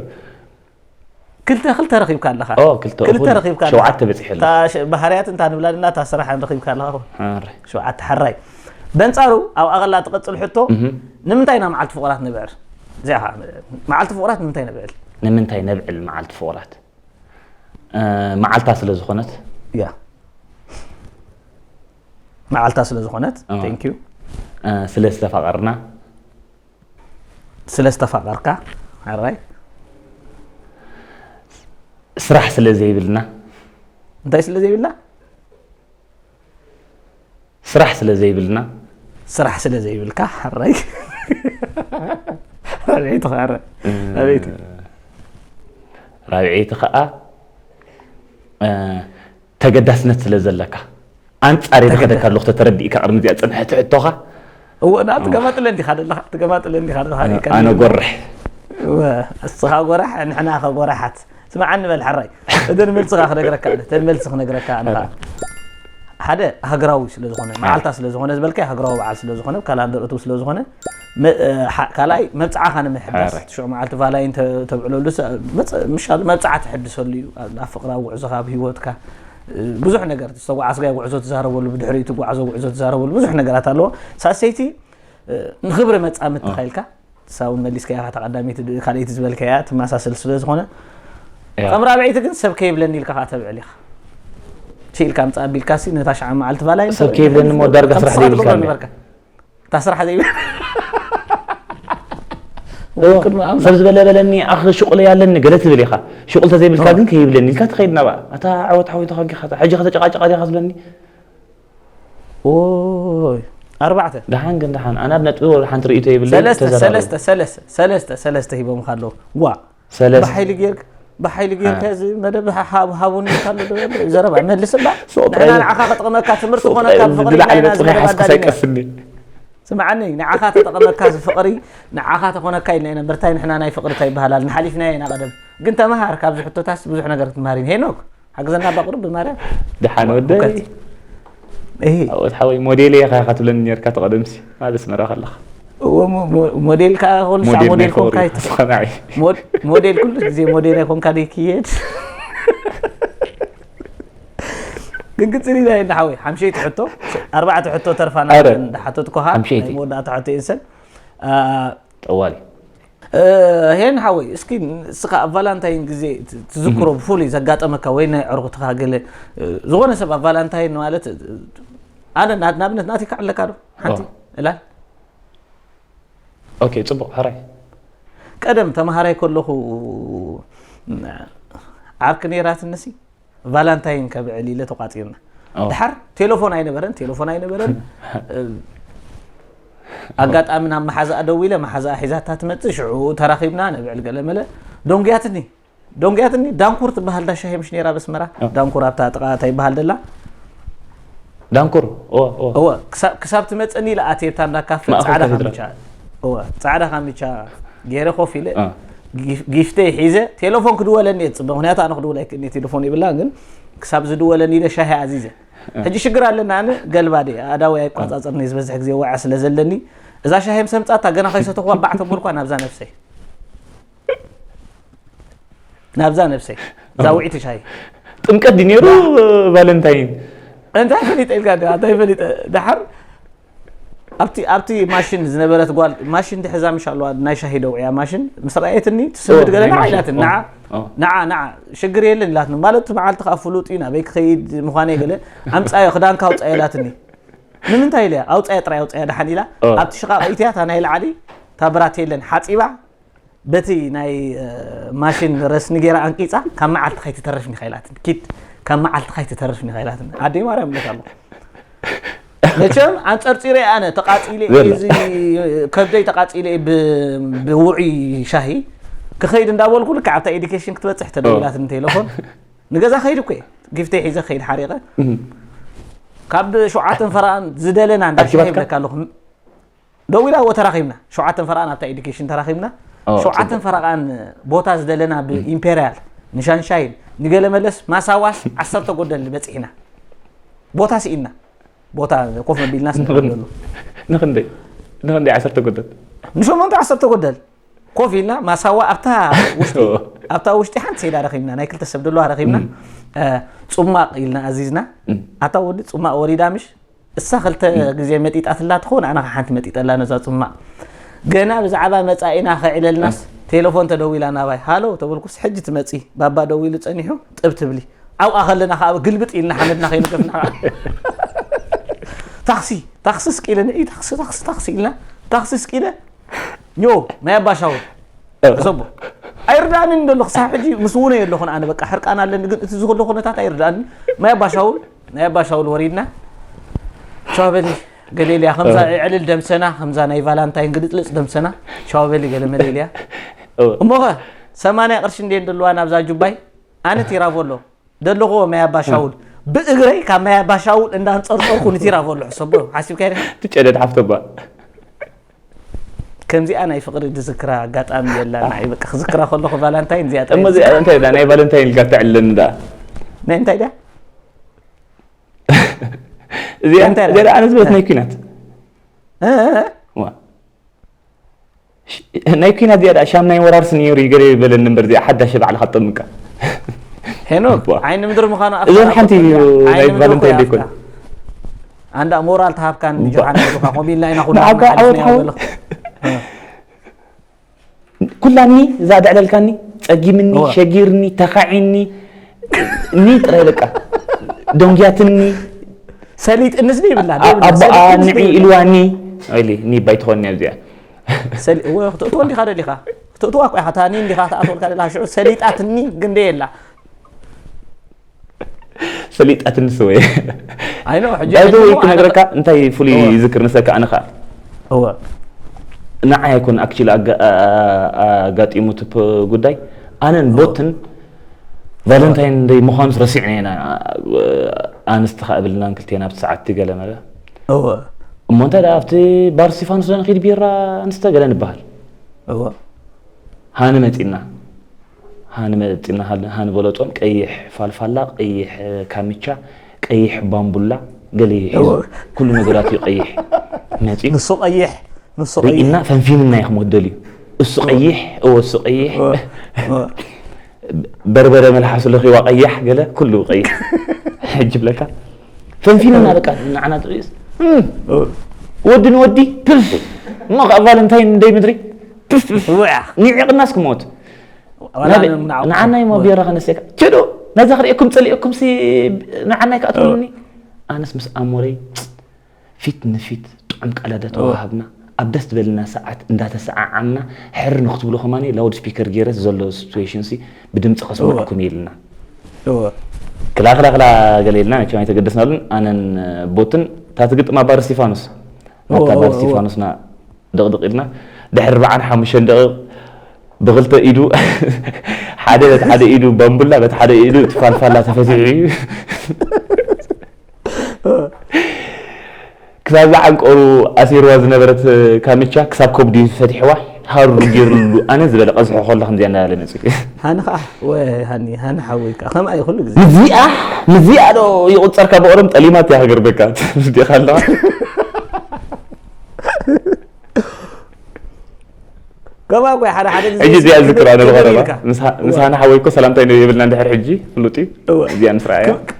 ክልተ ክልተ ረኺብካ ኣለኻ ኦ ክልተ ክልተ እኹል ረኺብካ ኣለኻ። ሸውዓተ በፂሑ ኣሎ እታ ሸ- ባህርያት እንታ ንብላ ድና እታ ስራሕ ረኺብካ ኣለኻ ሀረ ሸውዓተ ሓራይ በንጻሩ ኣብ ኣቐላ ትቐጽል ሕቶ እህ ንምንታይ ኢና መዓልቲ ፍቑራት ንብዕር እዚኣ ኸዓ መዓልቲ ፍቑራት ንምንታይ ንብዕል ንምንታይ ነብዕል መዓልቲ ፍቑራት እ፣ መዓልታ ስለ ዝኾነት ያ መዓልታ ስለ ዝኾነት እ። thank you እ፣ ስለ ዝተፋቐርና ስለ ዝተፋቐርካ ሓራይ ስራሕ ስለ ዘይብልና እንታይ ስለ ዘይብልና ስራሕ ስለ ዘይብልና ስራሕ ስለ ዘይብልካ ሓራይ ራብዐይቲ ኸዓ ኣበይቲ ራብዐይቲ ከዓ እ፣ ተገዳስነት ስለ ዘለካ ኣንፃር የድኸደካ ኣለኹ ተተረዲእካ ቅድሚ እዚኣ ፅንሐቲ ሕቶኻ እወ ና ትገማጥለ እንዲኻ ዘለኻ ትገማጥለ እንዲኻ ዘለኻ ኣነ ጎርሕ እወ እስኻ ጎራሕ ንሕና ከጎራሓት ትምዓኒ በል ሕራይ። እተን መልስኻ ክነግረካ ኣነ፣ እተን መልሲ ክነግረካ ኣነ ኸዓ። ሓደ ሃገራዊ ስለ ዝኾነ፣ መዓልታ ስለ ዝኾነ ዝበልካዮ ሃገራዊ በዓል ስለ ዝኾነ፣ ካላንደር እትው ስለ ዝኾነ፣ መ-፣ እ፣ ሓ-፣ ካልኣይ መብጽዓኻ ንምሕዳስ፣ ሕራይ። ትሽዑ መዓልቲ ቫላይን ተ-፣ ተብዕለሉ ሰ-፣ መጽ-፣ ምሻሉ መብጽዓ ትሕድሰሉ እዩ። ኣብ፣ ኣብ ፍቕራዊ ጉዕዞኻ፣ ኣብ ህይወትካ፣ እ፣ ብዙሕ ነገር ዝተጓዓዝካዮ ጉዕዞ ትዛረበሉ፣ ብድሕሪኡ ትጓዓዞ ጉዕዞ ትዛረበሉ ብዙሕ ነገራት ኣለዎ። ሳሰይቲ፣ እ፣ ንኽብሪ መጻምድትኻ ኢልካ፣ ሳውን መሊስካያ፣ እታ ቀዳመይቲ ድ-፣ ካልኣይቲ ዝበልካያ ትመሳሰል ስለ ዝኾነ፣ ያ። ከም ራብዐይቲ ግን ሰብ ከይብለኒ ኢልካ ከኣ ተብዕል ኢኻ። ሲ ኢልካ ምጻእ ኣቢልካ ሲ ነታ ሸዓ መዓልቲ ቫላይን ሰብ ከይብለኒ እሞ ዳርጋ ከም ስራሕ ንስኻ ዘይብልካ ትገብሮ እንዴ? ነበርካ። እታ ስራሕ ዘይብል-፣ ኦ፣ ቅድሚ ኣምላኽ። ሰብ ዝበለ በለኒ፣ ኣኽ ሹቕለይ ኣለኒ ገለ ትብል ኢኻ። ሹቕል ተዘይብልካ ኦ። ግን ከይብለኒ ኢልካ ትኸይድ ናብኣ። ኣታ ዓወት ሓወይ ተኻጊኻ፣ ሕጂ ከተጨቃጨቃ ዲኻ ትብለኒ? ኦይ፣ ኣርባዕተ። ደሓን ግን ደሓን። ኣነ ኣብ ነጥቢ ወላ ሓንቲ ርእይቶ የብለይ፣ ሰለስተ፣ ተዘራረቡ። ሰለስተ፣ ሰለስተ፣ ሰለስተ፣ ሰለስተ ሂቦምኻ ኣለዉ። ዋ። ሰለስተ። ብሓይሊ ጌርክ-፣ ብሓይሊ ጌርካ አ። እዚ መደብ ሃ-፣ ሃብ-፣ ሃቡኒ ኢልካ ኣሎ ዶ? ዘረባ መልስ እባ። ሱቕ ንሕና ጥራይ። ንዓኻ ክጠቕመካ ትምህርቲ ሱቕ ክኾነካ ጥራይ ብፍቕሪ ዝለዓለ ኢልና ኢና ነጥቢ ዝመደብ ሓይልካ ኣዳሊና። ሳይቀስኒ። ስምዓኒ፣ ንዓኻ ተጠቕመካ እዚ ፍቕሪ፣ ንዓኻ ተኾነካ ኢልና ኢና። በርታይ፣ ንሕና ናይ ፍቕሪ እንታይ ይበሃል ኣልና ሓሊፍናዮ ኢና ቀደም። ግን ተመሃር፣ ካብዚ ሕቶታስ ብዙሕ ነገር ክትመሃር ኢና። ሄኖክ፣ ሓግዘና እባ ቁሩብ ብማርያም። ደሓን ወደይ። ሙከት። እሂ። ኣወት ሓወይ፣ ሞዴል እየ ኢኻ ትብለኒ ኔርካ ተቐደምሲ፣ ኣብ ኣስመራ ከለኻ። እዎ፣ ሞ-፣ ሞ-፣ ሞዴል ከኣ ኩሉ ሳዕ ሞዴል ሞዴል ናይ ኮንካ ፍቕሪ፣ ኣይትኾን። ኣስኸናዒ። ሞድ-፣ ሞዴል ኩሉ ግዜ ሞዴል ኣይኮንካ ድዩ ክየድ? ግን ግጽል ኢላ እየ ሓወይ፣ ሓምሸይቲ ሕቶ፣ ኣርባዕተ ሕቶ ተርፋና ኣረ። ግን ዝሓተትኩኻ፣ ሓምሸይቲ። ናይ መወዳእታ ሕቶ ይንሰን። ኣ፣ ጠዋሊ። እ፣ ሄን ሓወይ፣ እስኪ ንስኻ ኣብ ቫላንታይን ግዜ ት-፣ ትዝክሮ እህ። ብፍሉይ ዘጋጠመካ ወይ ናይ ዕርኹትኻ ገለ፣ እ፣ ዝኾነ ሰብ ኣብ ቫላንታይን ማለት፣ እ፣ ኣነ ና-፣ ናብነት ናትካ ኣለካ ዶ? ሓንቲ ኦ። እላል? ኦኬ፣ ጽቡቕ፣ ሕራይ። ቀደም ተማሃራይ ከለኹ፣ ዓርኪ ነይራትንሲ፣ ቫላንታይን ከብዕል ኢለ ተቋጺርና። ኦ። ድሓር ቴሌፎን ኣይነበረን፣ ቴሌፎን ኣይነበረን። እ፣ ኣጋጣሚ ናብ መሓዛኣ ደዊለ፣ መሓዛኣ ሒዛታ ትመጽእ፣ ሽዑ ተራኺብና ነብዕል ገለ መለ። ደንጉያትኒ፣ ደንጉያትኒ፣ ዳንኩር ትበሃል ዳ ሻሂ ምሽ ነይራ በስመራ? ኦ። ዳንኩር ኣብታ ጥቓ እንታይ ይበሃል ደላ? ዳንኩር፣ ኦ፣ ኦ። እወ፣ ክሳብ፣ ክሳብ ትመጽእኒ ኢለ ኣትየ ኣብታ እንዳ ካፈ ማእኸል ጻዕዳ ካቴድራል። ካምቻ፣ እወ፣ ጻዕዳ ካምቻ ገይረ ኮፍ ኢለ፣ አ። ጊፍ-፣ ጊፍተይ ሒዘ፣ ቴሌፎን ክድወለኒ እየ ዝጽበ፣ ምኽንያቱ ኣነ ክድውል ኣይክእልን እየ፣ ቴሌፎን የብላን፣ ግን ክሳብ ዝድወለኒ ኢለ ሻሂ ኣዚዘ። አ። ሕጂ ሽግር ኣለና፣ ኣነ ገልባዴ፣ ኣእዳወይ ኣይቋጻጸርን እየ፣ ዝበዝሕ ግዜ ወዐ ስለ ዘለኒ፣ እዛ ሻሂ ምስ ኣምጻእታ፣ ገና ከይሰተኹዋ ባዕ ተበልኳ ናብዛ ነብሰይ። ናብዛ ነብሰይ፣ እዛ አ። ውዕይቲ ሻሂ። ጥምቀት ድዩ ነይሩ፣ ያ። ቫለንታይን? እንታይ ፈሊጠ ኢልካ፣ እንታይ ፈሊጠ፣ ደሓር ኣብቲ፣ ኣብቲ ማሽን ዝነበረት ጓል፣ ማሽን ድሕዛ ምሽ ኣለዋ፣ ናይ ሻሂ ደውዕያ ማሽን፣ ምስ ረኣየትኒ፣ ትስምድ ኦ፣ ገለ ናይ ንዓ ማሽን። ኢላትኒ፣ ኦ፣ ንዓ፣ ኦ። ንዓ፣ ንዓ፣ ሽግር የለን ኢላትኒ። ማለት፣ እቲ መዓልቲ ከኣ ፍሉጥ እዩ፣ ናበይ ክኸይድ ምዃነይ ገለ፣ ኣምጻዮ፣ ክዳንካ ኣውጻዮ ኢላትኒ። ንምንታይ ኢለያ? ኣውጻያ ጥራይ ኣውጻያ ደሓን ኢላ። ኦ። ኣብቲ ሽቓቕ ኢትያ፣ እታ ናይ ላዕሊ፣ እታ ብራት የለን፣ ሓጺባ፣ በቲ ናይ፣ እ፣ ማሽን ረስኒ ገይራ ኣንቂጻ፣ ካብ መዓልቲ ከይትተርፍኒ ኢኻ ኢላትኒ። ኪድ፣ ካብ መዓልቲ ከይትተርፍኒ ኢኻ ኢላትኒ። ኣደይ ማርያም እብለካ ኣለኹ። መቸም ኣንጸርጺረ ኣነ ተቃጺለ ዘላ። እዚ ከብደይ ተቃጺለ ብ-፣ ብውዑይ ሻሂ ክኸይድ እንዳበልኩ ልክዕ ኣብታ ኤዱኬሽን ክትበጽሕ ተደዊላትኒ ቴሌፎን። ንገዛ ከይድ እኮ እየ። ጊፍተይ ሒዘ ክኸይድ ሓሪቐ። እህ። ካብ ሸውዓተን ፈረቓን ዝደለና እንዳ ሻሂ ኣኪባትካ? ይብለካ ኣለኹ። ደዊላ እዎ ተራኺብና። ሸውዓተን ፈረቓን ኣብታ ኤዱኬሽን ተራኺብና። ኦ፣ ሸውዓተን ጽቡቕ። ፈረቓን ቦታ ዝደለና እህ። ብኢምፔርያል፣ ንሻንሻይን፣ ንገለ መለስ ማሳዋስ ዓሰርተ ጎደል በጺሕና። ቦታ ስኢንና። ቦታ ኮፍ መቢልና ንኽን-፣ ስንተሎ። ንኽንደይ? ንኽንደይ ዓሰርተ ጎደል? ንሸሞንተ ዓሰርተ ጎደል። ኮፍ ኢልና ማሳዋ ኣብታ ውሽጢ፣ ኣብታ ውሽጢ ሓንቲ ሰይዳ ረኺብና፣ ናይ ክልተ ሰብ ደለዋ ረኺብና። እም። እ፣ ጽማቕ ኢልና ኣዚዝና። እም። ኣታ ወዲ ጽማቕ ወሪዳ ምሽ? እሳ ክልተ እም። ግዜ መጢጣትላ ትኸውን፣ ኣነ ኸዓ ሓንቲ መጢጠላ ነዛ ጽማቕ። ገና ብዛዕባ መጻኢና ኸዕለልናስ እም። ቴሌፎን ተደዊላ ናባይ። ሃሎ ተበልኩስ፣ ሕጂ ትመጺ፣ ባባ ደዊሉ ጸኒሑ፣ ጥብ ትብሊ። ኣብኣ ከለና ኸዓ ግልብጥ ኢልና ሓመድና ከይንገፍና ኸዓ። ታክሲ፣ ታክሲ ስቅ ኢለ ንዒ፣ ታክሲ፣ ታክሲ፣ ታክሲ ኢልና፣ ታክሲ ስቅ ኢለ፣ ዮ፣ ናይ ኣባ ሻውል። እ። ሰቦ። ኣይርዳእንን ደሎ፣ ክሳብ ሕጂ ምስ ውነ የለኹን ኣነ፣ በቃ፣ ሕርቃን ኣለኒ፣ ግን እቲ ዝኹሉ ኩነታት ኣይርዳእንን። ናይ ኣባ ሻውል፣ ናይ ኣባ ሻውል ወሪድና፣ ቻው በሊ፣ ገሌልያ፣ ከምዛ እ። ዕልል ደምሰና፣ ከምዛ ናይ ቫላንታይን ግልጽልጽ ደምሰና፣ ቻው በሊ፣ ገለ መሌልያ። እ። እሞኸ፣ ሰማንያ ቅርሺ እንዴን ደለዋ ናብዛ ጁባይ፣ ኣነ ቲራቮሎ። ደለኹዎ ማይ ኣባ ሻውል። ብእግረይ ካብ ማይ ኣባ ሻውል እንዳንጸርጸርኩ ንቲራቮሎ ሕሰቦ። ሓሲብካዮ ዲኻ? ትጨደድ ሓፍተባ። ከምዚኣ ናይ ፍቕሪ ዝዝክራ ኣጋጣሚ የላን። ኣይ በቃ ክዝክራ ከለኹ ቫላንታይን እዚኣ እሞ እዚኣ እንታይ ዳ ናይ ቫለንታይን ኢልካ ተዕልለኒ ዳ ናይ እንታይ ድያ እዚኣ እንታይ ዳ? እዚኣ ኣነ ዝበለት ናይ ኲናት እ፣ እ፣ እ። ዋ። ሽ- ናይ ኲናት እዚኣ ዳ ሻም ናይ ወራርስ ነይሩ ይገለ ይበለኒ እምበር እዚኣ ሓዳሽ ባዕልኻ ትጠምቃ ሄኖክ ዋ። ዓይኒ ምድሪ ምዃኑ እዞን ሓንቲ እዩ ዓይኒ ናይ ምድሪ ቫለንታይን እኮ ደይኮን እያ። ኣንዳ ሞራል ተሃብካን ጆሃን ኢሉካ ከምኡ ኢልና ኢና ኩሉ ንዓካ ዓወት ሓው ኩላኒ እዛ ደዕለልካኒ ጸጊምኒ እዋ። ሸጊርኒ ተኻዒኒ ኒ ጥራይ በቃ ደንጊያትኒ ሰሊጥንስ ይብላ ኣቦኣ ንዒ ኢልዋኒ ኢሊ ኒ ባይትኾኒ ኣብዚኣ ክትእትዎ እንዲኻ ደሊኻ ክትእትዋ እኮ ኢኻ ታኒ እንዲኻ ትኣትወልካ ደላ ሽዑ ሰሊጣትኒ ግንደ የላ ሰሊጣትኒ ስወ ኣይኖ ሕጂ ባይዘ ሕጂ ወይ እኮ ክነግረካ ኣነ- እንታይ ፍሉይ እዋ። ይዝክር ንሰካ ኣነ ከዓ እወ ንዓይ ኣይኮን ኣክቹሊ ኣጋጢሙ እቲ ጉዳይ ኣነን ቦትን ቫለንታይን ደይ ምዃኑስ ረሲዕና ኢና ኣንስቲ ከዓ እብልናን ክልቴና ኣብቲ ሰዓት ገለ መለ እወ እሞ እንታይ ደኣ ኣብቲ ባር ስቲፋኖስ ዶ ንኺድ ቢራ ኣንስተ ገለ ንበሃል እወ ሃኒ መፂና ሃኒ መፂና ሃኒ- ሃኒ በለጦም ቀይሕ ፋልፋላ ቀይሕ ካምቻ ቀይሕ ባምቡላ ገለ ይሒዙ እወ። ኩሉ ነገራት እዩ ቀይሕ መፂ ንሱ ቀይሕ ንሱ ቀይሕ ርኢና ፈንፊንና ኢኹም ወደል እዩ እሱ ቀይሕ እወ እሱ ቀይሕ እወ፣ እወ። በርበረ መልሓሱ ለኺዋ ቀያሕ ገለ ኩሉ ቀይሕ ሕጂ ብለካ ፈንፊንና በቃ ንዓና ጥሪስ ወዲ ንወዲ ፕፍ እሞ ከዓ ቫለንታይን ደይ ምድሪ ፕፍ ፕፍ ውያ ኒዒቕናስ ክሞት ዋላ ናበይ- ንዓቑ- ንዓናይ ሞ ቢራ ከነስየካ ችዶ ነዛ ክርእየኩም ፀሊእኩም ሲ ንዓናይ ከዓ ትብሉኒ ኣነስ ምስ ኣሞረይ ፊት ንፊት ጥዑም ቃላዳ ተዋሃብና ኣብ ደስ ዝበልና ሰዓት እንዳተሰዓዓምና ሕር ንክትብሉ ከማኒ ላውድ ስፒከር ገይረስ ዘሎ ሲትዌሽን ሲ ብድምፂ ከስምዐኩም ኢልና እወ ክላ ክላ ክላ ገለ ኢልና መቸም ኣይተገደስናሉን ኣነን ቦትን እታ ትግጥም ኣባር እስቲፋኖስ ናብታ እወ፣ ባር እወ። እስቲፋኖስና ድቕድቕ ኢልና ድሕሪ ኣርብዓን ሓሙሽተን ደቂቕ ብክልተ ኢዱ ሓደ በቲ ሓደ ኢዱ ባምቡላ በቲ ሓደ ኢዱ እቲ ፋልፋላ ተፈቲሑ እዩ ክሳብ ዝዓንቀሩ ኣሲርዋ ዝነበረት ካምቻ ክሳብ ከብዲ ፈቲሕዋ ሃሩ ገይሩሉ ኣነ ዝበለ ቀዝሖ ከሎ ከምዚኣ እንዳበለ መፅኡ ሃኒ ከዓ ወይ ሃኒ ሃኒ ሓወይ ከዓ ከምኣ እዩ ኩሉ ግዜ ምዚኣ ምዚኣ ዶ ይቁፀርካ ብኦሮም ጠሊማት እያ ሃገር በቃ ዲኻ ኣለዋ ከምኣ እኮ ሓደ ሓደ ግዜ ሕጂ እዚኣ ዝክራ ክብር ንበቐረባ ኢልካ። ምስ ሃና ሓወይ እኮ ሰላምታይ ዶ የብልና እንድሕር ሕጂ ፍሉጥ እዩ እወ። እዚኣ ምስ ረኣያ ክብ-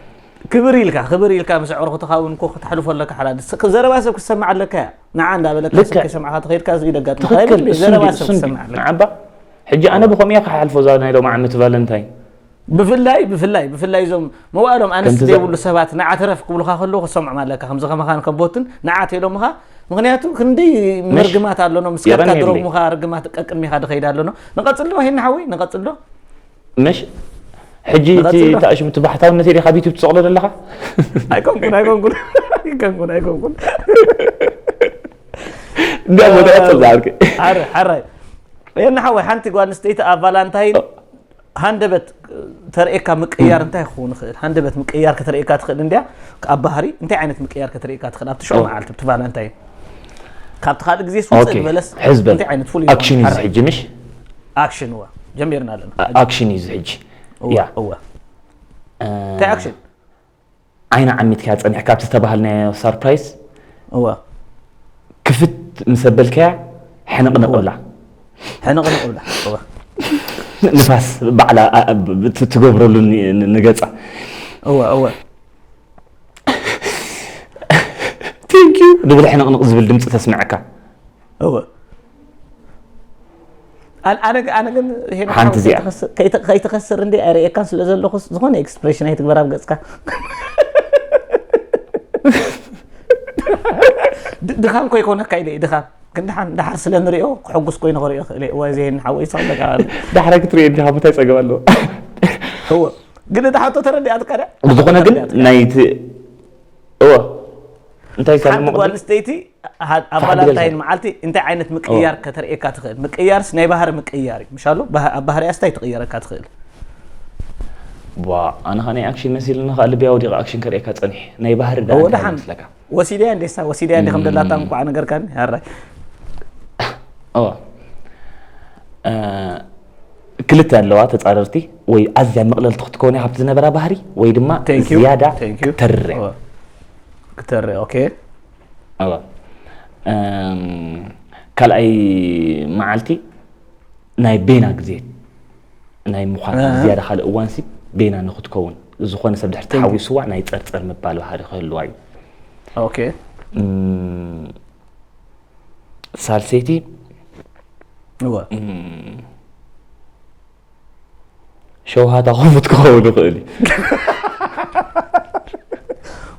ክብር ኢልካ ክብር ኢልካ ምስ ኣዕሩኽትኻ እውን እኮ ክተሕልፎ ኣለካ ሓላል ስ- ዘረባ ሰብ ክትሰምዕ ኣለካ እያ ንዓ እንዳበለካ ሰብ ልክዕ። ከይሰምዕካ ተኸይድካ እዚ ደጋጥምካ ትኽክል የለን እሱ ዘረባ እንዲ- ሰብ እሱ እንዲ- ክትሰምዕ ኣለካ ንዓባ ሕጂ ኣነ ብኸምኡ እየ ክሓልፎ እዛ ናይ ሎማዓመት ቫለንታይን ብፍላይ ብፍላይ ብፍላይ እዞም መዋእሎም ኣንስቲ ከምቲ ዘ- ዘይብሉ ሰባት ንዓ ተረፍ ክብሉካ ከለዉ ክሰምዖም ኣለካ ከምዚ ከማኻን ከቦትን ንዓ ተኢሎምኻ ምክንያቱ ክንደይ መርግማት ኣለኖ ምስ ከድካ የቐንየለይ። ድረጉምኻ ርግማት ቀቅድሚኻ ድኸይድ ኣለኖ ንቐፅል ዶ ሄኒ ሓወይ ንቐፅል ዶ መሽ ሕጂ እቲ ንቐፅል ዶ? ተኣሽሙ እቲ ባሕታውነት ዲኻ ኣብ ዩቱብ ትሰቕሎ ዘለኻ ኣይኮንኩን ኣይኮንኩን ኣይኮንኩን ኣይኮንኩን እንዲያ ወደ ቀፅል ዝዓርክ ሓረ ሓራይ የና ሓወይ ሓንቲ ጓል ኣንስተይቲ ኣብ ቫላንታይን ሃንደበት ተርእየካ ምቅያር እንታይ ክኸውን ይኽእል ሃንደበት ምቅያር ከተርእየካ ትኽእል እንዲያ ኣብ ባህሪ እንታይ ዓይነት ምቅያር ከተርእየካ ትኽእል ኣብቲ ሽዑ መዓልቲ ኣብቲ ቫላንታይን ካብቲ ካልእ ግዜ ስውፅእ ዝበለስ ሕዝበል እንታይ ዓይነት ፍሉይ ኣክሽን እዩ ሕጂ ምሽ ኣክሽን እዋ ጀሚርና ኣለና ኣክሽን እዩ ሕጂ እዋ ያ እዋ እንታይ ኣክሽን ዓይና ዓሚትካ ፀኒሕካ ኣብቲ ዝተባሃልናዮ ሳርፕራይዝ እዋ ክፍት ምስ ኣበልካያ ሕንቕንቕ ብላ ሕንቕንቕ ብላ እዋ ንፋስ ባዕላ ኣ- ብ- ብ- ትገብረሉ ን- ን- ንገፃ እዋ እዋ ቴንኪዩ ንብል ሕንቕንቕ ዝብል ድምፂ ተስምዐካ እወ ኣነ ኣነ ኣነ ግን ሄኖክ ሓንቲ እዚኣ። ከይተኸስር እንዲ ኣይርእየካን ስለ ዘለኹ ዝኾነ ኤክስፕሬሽን ኣይትግበር ኣብ ገፅካ ድኻም ኮይኮነካ ኢለ ድኻም ግን ድሓን ድሓር ስለ ንሪኦ ክሕጉስ ኮይኑ ክሪኦ ክእል እዋ እዚ ሄኒ ሓወይ ሳለካ ዳሕራይ ክትሪኦ እንዲኻ ምታይ ፀገም ኣለዎ እወ ግን እቲ ሓቶ ተረዲኣትካ ድያ ብዝኾነ ግን ናይቲ እወ እንታይ ሓንቲ ጓል ሳለሞ ኣንስተይቲ ኣብ ፋሕ ቫላንታይን በል። መዓልቲ እንታይ ዓይነት ምቅያር ከተርእየካ ትኽእል ምቅያርስ ናይ ባህሪ ምቅያር እዩ ምሻሉ ኣብ ባህሪያስ እንታይ ትቕየረካ ትኽእል ዋ ኣነ ኸ ናይ ኣክሽን መሲልኒ ኸኣ ልብያ ወዲቐ ኣክሽን ከርእየካ ጸኒሕ ናይ ባህሪ ደኣ እወ እንታይ ደሓን ይመስለካ ወሲደያ እንዴሳ ወሲደያ እንዲ ከም ደላታ እንኳዕ ነገርካኒ ኣራይ እዋ ክልተ ኣለዋ ተፃረርቲ። ወይ ኣዝያ መቕለልቲ ክትከውን እያ ካብቲ ዝነበራ ባህሪ፣ ወይ ድማ ዝያዳ ተርር። ክተርር። ኦኬ። ካልኣይ መዓልቲ ናይ ቤና ግዜ ናይ ምዃን ዝያዳ ካልእ እዋንሲ ቤና ንክትከውን፣ ዝኾነ ሰብ ድሕሪ ተሓዊስዋ ናይ ፀርፀር ምባል ባህሪ ክህልዋ እዩ። ኦኬ። ሳልሰይቲ እወ ሸውሃታ ክፉት ክኸውን ይኽእል እዩ።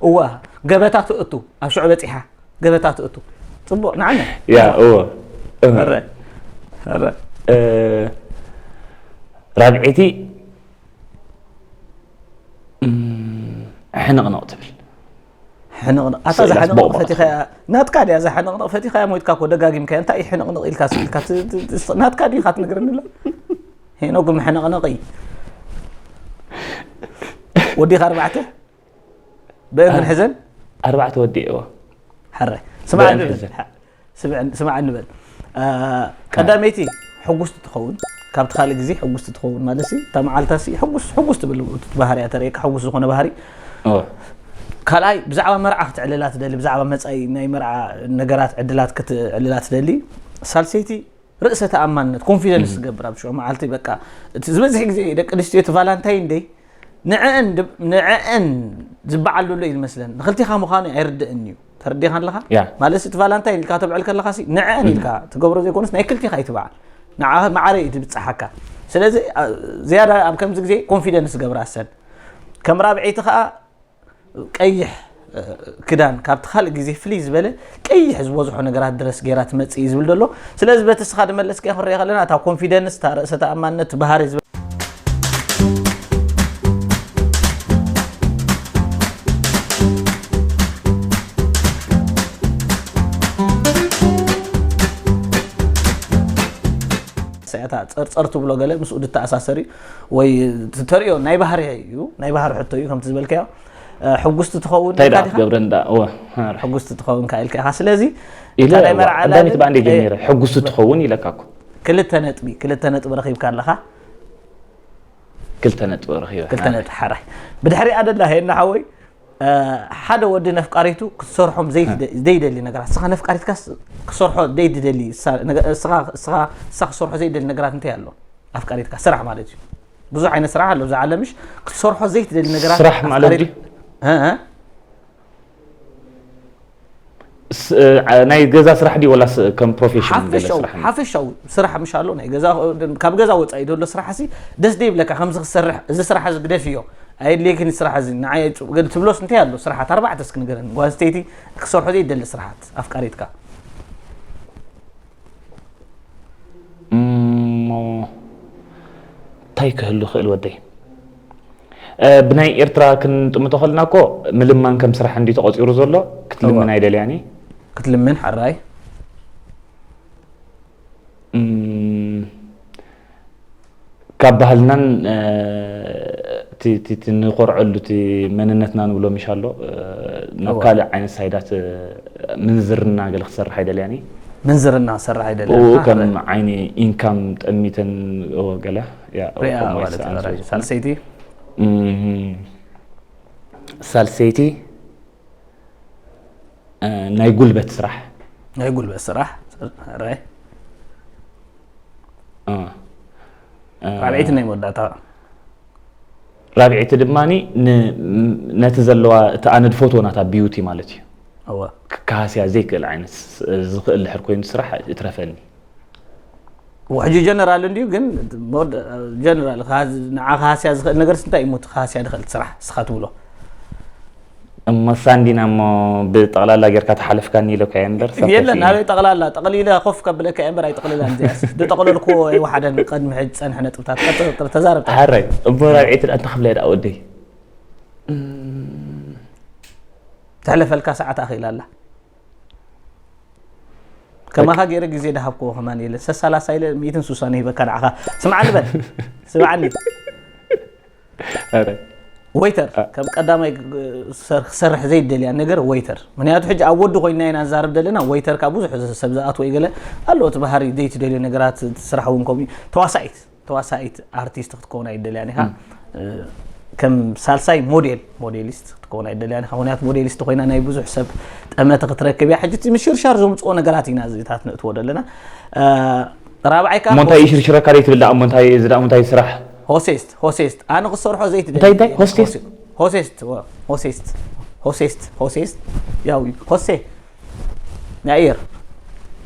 እዋ ገበታ ትእቱ ኣብ ሽዑ በፂሓ ገበታ ትእቱ። ፅቡቅ ንዓና ያ እወ ረ ረ ራብዒቲ ሕንቕንቕ ትብል። ሕንቕንቕ ኣታ እዛ ሕንቕንቕ ፈቲኻ እያ ናትካ ድያ እዛ ሕንቕንቕ ፈቲኻ እያ ሞይትካ እኮ ደጋጊምካ እንታይ እዩ ሕንቕንቕ ኢልካ ስኢልካ ናትካ ድዩ ኢኻ ትነግረኒ ኣሎ። ሄኖ ግን ሕንቕንቕ እዩ። ወዲኻ ኣርባዕተ በእን ክንሕዘን ኣርባዕተ ወዲእዎ ሕረ ስማዕ ንበል ቀዳመይቲ ሕጉስቲ ትኸውን ካብቲ ካልእ ግዜ ሕጉስቲ ትኸውን ማለት ሲ እታ መዓልታ ሲ ሕጉስ ሕጉስ ትብል ባህርያ ተርእየካ ሕጉስ ዝኾነ ባህሪ ካልኣይ ብዛዕባ መርዓ ክትዕልላ ትደሊ ብዛዕባ መፃኢ ናይ መርዓ ነገራት ዕድላት ክትዕልላ ትደሊ ሳልሰይቲ ርእሰ ተኣማንነት ኮንፊደንስ ትገብር ኣብ ሽዑ መዓልቲ በቃ ዝበዝሕ ግዜ ደቂ ኣንስትዮ እቲ ቫላንታይን ደይ ንዕአን ዝበዓል ዘሎ እዩ ዝመስለን ንክልቲኻ ምዃኑ ኣይርድእን እዩ ተረዲኻ ኣለኻ ማለት እቲ ቫላንታይን ኢልካ ተብዕል ከለኻ ንዐን ኢልካ ትገብሮ ዘይኮነስ ናይ ክልቲኻ ይትበዓል ንዓኸ ማዕረ እዩ ትብፅሓካ ስለዚ ዝያዳ ኣብ ከምዚ ግዜ ኮንፊደንስ ገብራ ሰን ከም ራብዐይቲ ከዓ ቀይሕ ክዳን ካብቲ ካልእ ግዜ ፍልይ ዝበለ ቀይሕ ዝበዝሖ ነገራት ድረስ ገይራ ትመፅእ እዩ ዝብል ዘሎ ስለዚ በቲ ስኻ ድመለስካ ክረአ ከለና እታ ኮንፊደንስ እታ ርእሰ ተኣማንነት ባህሪ ዝበ ጸርጸር ትብሎ ገለ ምስኡ ድተኣሳሰር እዩ ወይ ተሪኦ ናይ ባህሪ እዩ ናይ ባህሪ ሕቶ እዩ ከምቲ ዝበልካዮ ሕጉስቲ ትኸውን እንታይ ደኣ ክትገብረ እንዳ እወ ሕጉስቲ ትኸውን ካኢልካ ኢኻ ስለዚ ኢለ ቀዳሚት ባንዴ ጀሚረ ሕጉስቲ ትኸውን ኢለካ እኮ ክልተ ነጥቢ ክልተ ነጥቢ ረኺብካ ኣለኻ ክልተ ነጥቢ ረኺበ ክልተ ነጥቢ ሓራይ ብድሕሪኣ ደላ ሄና ሓወይ ሓደ ወዲ ነፍቃሪቱ ክትሰርሖም ዘይደሊ ነገራት ስኻ ነፍቃሪትካ ክሰርሖ ዘይትደሊ ስኻ ክሰርሖ ዘይደሊ ነገራት እንታይ ኣሎ ኣፍቃሪትካ ስራሕ ማለት እዩ ብዙሕ ዓይነት ስራሕ ኣሎ ብዛ ዓለምሽ ክትሰርሖ ዘይትደሊ ነገራት ስራሕ ማለት ድዩ ናይ ገዛ ስራሕ ድዩ ወላስ ከም ፕሮፌሽን ገለ ስራሕ ሓፈሻዊ ስራሕ ምሽ ኣሎ ናይ ገዛ ካብ ገዛ ወፃኢ ዘሎ ስራሕ ሲ ደስ ደይብለካ ከምዚ ክሰርሕ እዚ ስራሕ እዚ ግደፍዮ ኣየድልየክን ስራሕ እዚ ንዓይ ገለ ትብሎስ እንታይ ኣሎ ስራሓት ኣርባዕተ እስኪ ንገረኒ ጓል ኣንስተይቲ ክሰርሖ ዘይደሊ ስራሓት ኣፍቃሪትካ እሞ እንታይ ክህሉ ይኽእል ወደይ ብናይ ኤርትራ ክንጥምቶ ከልና እኮ ምልማን ከም ስራሕ እንዲ ተቆፂሩ ዘሎ ክትልምን ኣይደልያኒ ክትልምን ሓራይ ካብ ባህልናን ንኮርዐሉ እቲ መንነትና ንብሎ ምሽ ኣሎ ናብ ካልእ ዓይነት ሳይዳት ምንዝርና ገለ ክሰርሕ ኣይደልያን ምንዝርና ክሰርሕ ኣይደልያን ብኡ ከም ዓይኒ ኢንካም ጠሚተን ገለ ሳልሰይቲ ሳልሰይቲ ናይ ጉልበት ስራሕ ናይ ጉልበት ስራሕ ራብዒቲ ናይ መወዳእታ ራብዒቲ ድማ ነቲ ዘለዋ እቲ ኣነ ድፈትዎ ናታ ቢዩቲ ማለት እዩ እወ ክሃስያ ዘይክእል ዓይነት ዝኽእል ድሕር ኮይኑ ስራሕ እትረፈኒ ሕጂ ጀነራል እንድዩ ግን ጀነራል ንዓ ክሃስያ ዝኽእል ነገርስ እንታይ እዩ ሞት ክሃስያ ድኽእል ስራሕ ስኻ ትብሎ እሞ ሳንዲና እሞ ብጠቕላላ ጌርካ ተሓለፍካኒ ኢለካ እየ እምበር ሳብ የለን ከፊእኒ። ናበይ ጠቕላላ ጠቕሊለ ኮፍ ከብለካ እየ እምበር ኣይጠቕልላን እዚኣስ ዝጠቕለልክዎ ኣይወሓደን ቅድሚ ሕጂ ዝፀንሐ ነጥብታት ቀጥል ተዛረብ ሕራይ እሞ ራብዒት ደኣ እንታይ ክብላ እየ ደኣ ወደይ ተሕለፈልካ ሰዓት ኣኺላ ኣላ ከማኻ ገይረ ግዜ ድሃብክዎ ከማን የለ ሰሳላሳ ኢለ ሚእትን ሱሳን ሂበካ ንዓኻ ስምዓኒ በል ስምዓኒ ኧረ ወይተር ከም ቀዳማይ ክሰርሕ ዘይደልያ ነገር ወይተር። ምክንያቱ ሕጂ ኣብ ወዲ ኮይና ኢና ንዛረብ ዘለና። ወይተር ካብ ብዙሕ ሰብ ዝኣትዎ ይገለ ኣሎ። እቲ ባህሪ ዘይትደልዮ ነገራት ስራሕ እውን ከምኡ እዩ። ተዋሳኢት ተዋሳኢት ኣርቲስት ክትከውን ኣይደልያን ኢኻ። ከም ሳልሳይ ሞዴል ሞዴሊስት ክትከውን ኣይደልያን ኢኻ። ምክንያቱ ሞዴሊስት ኮይና ናይ ብዙሕ ሰብ ጠመተ ክትረክብ እያ። ሕጂ እቲ ምሽርሻር ዘምፅኦ ነገራት ኢና እዚታት ንእትዎ ዘለና። ራብዓይ ከዓ እሞ እንታይ ይሽርሽረካ ደይ ትብል ደኣ እሞ እንታይ እዚ ደኣ እንታይ ስራሕ? ሆሴስት ሆሴስት ኣነ ክሰርሖ ዘይትደሊ እንታይ እንታይ ሆስቴስ? ሆሴስት ሆሴስት ሆሴስት ሆሴስት ያው ሆሴ ናይ ኣየር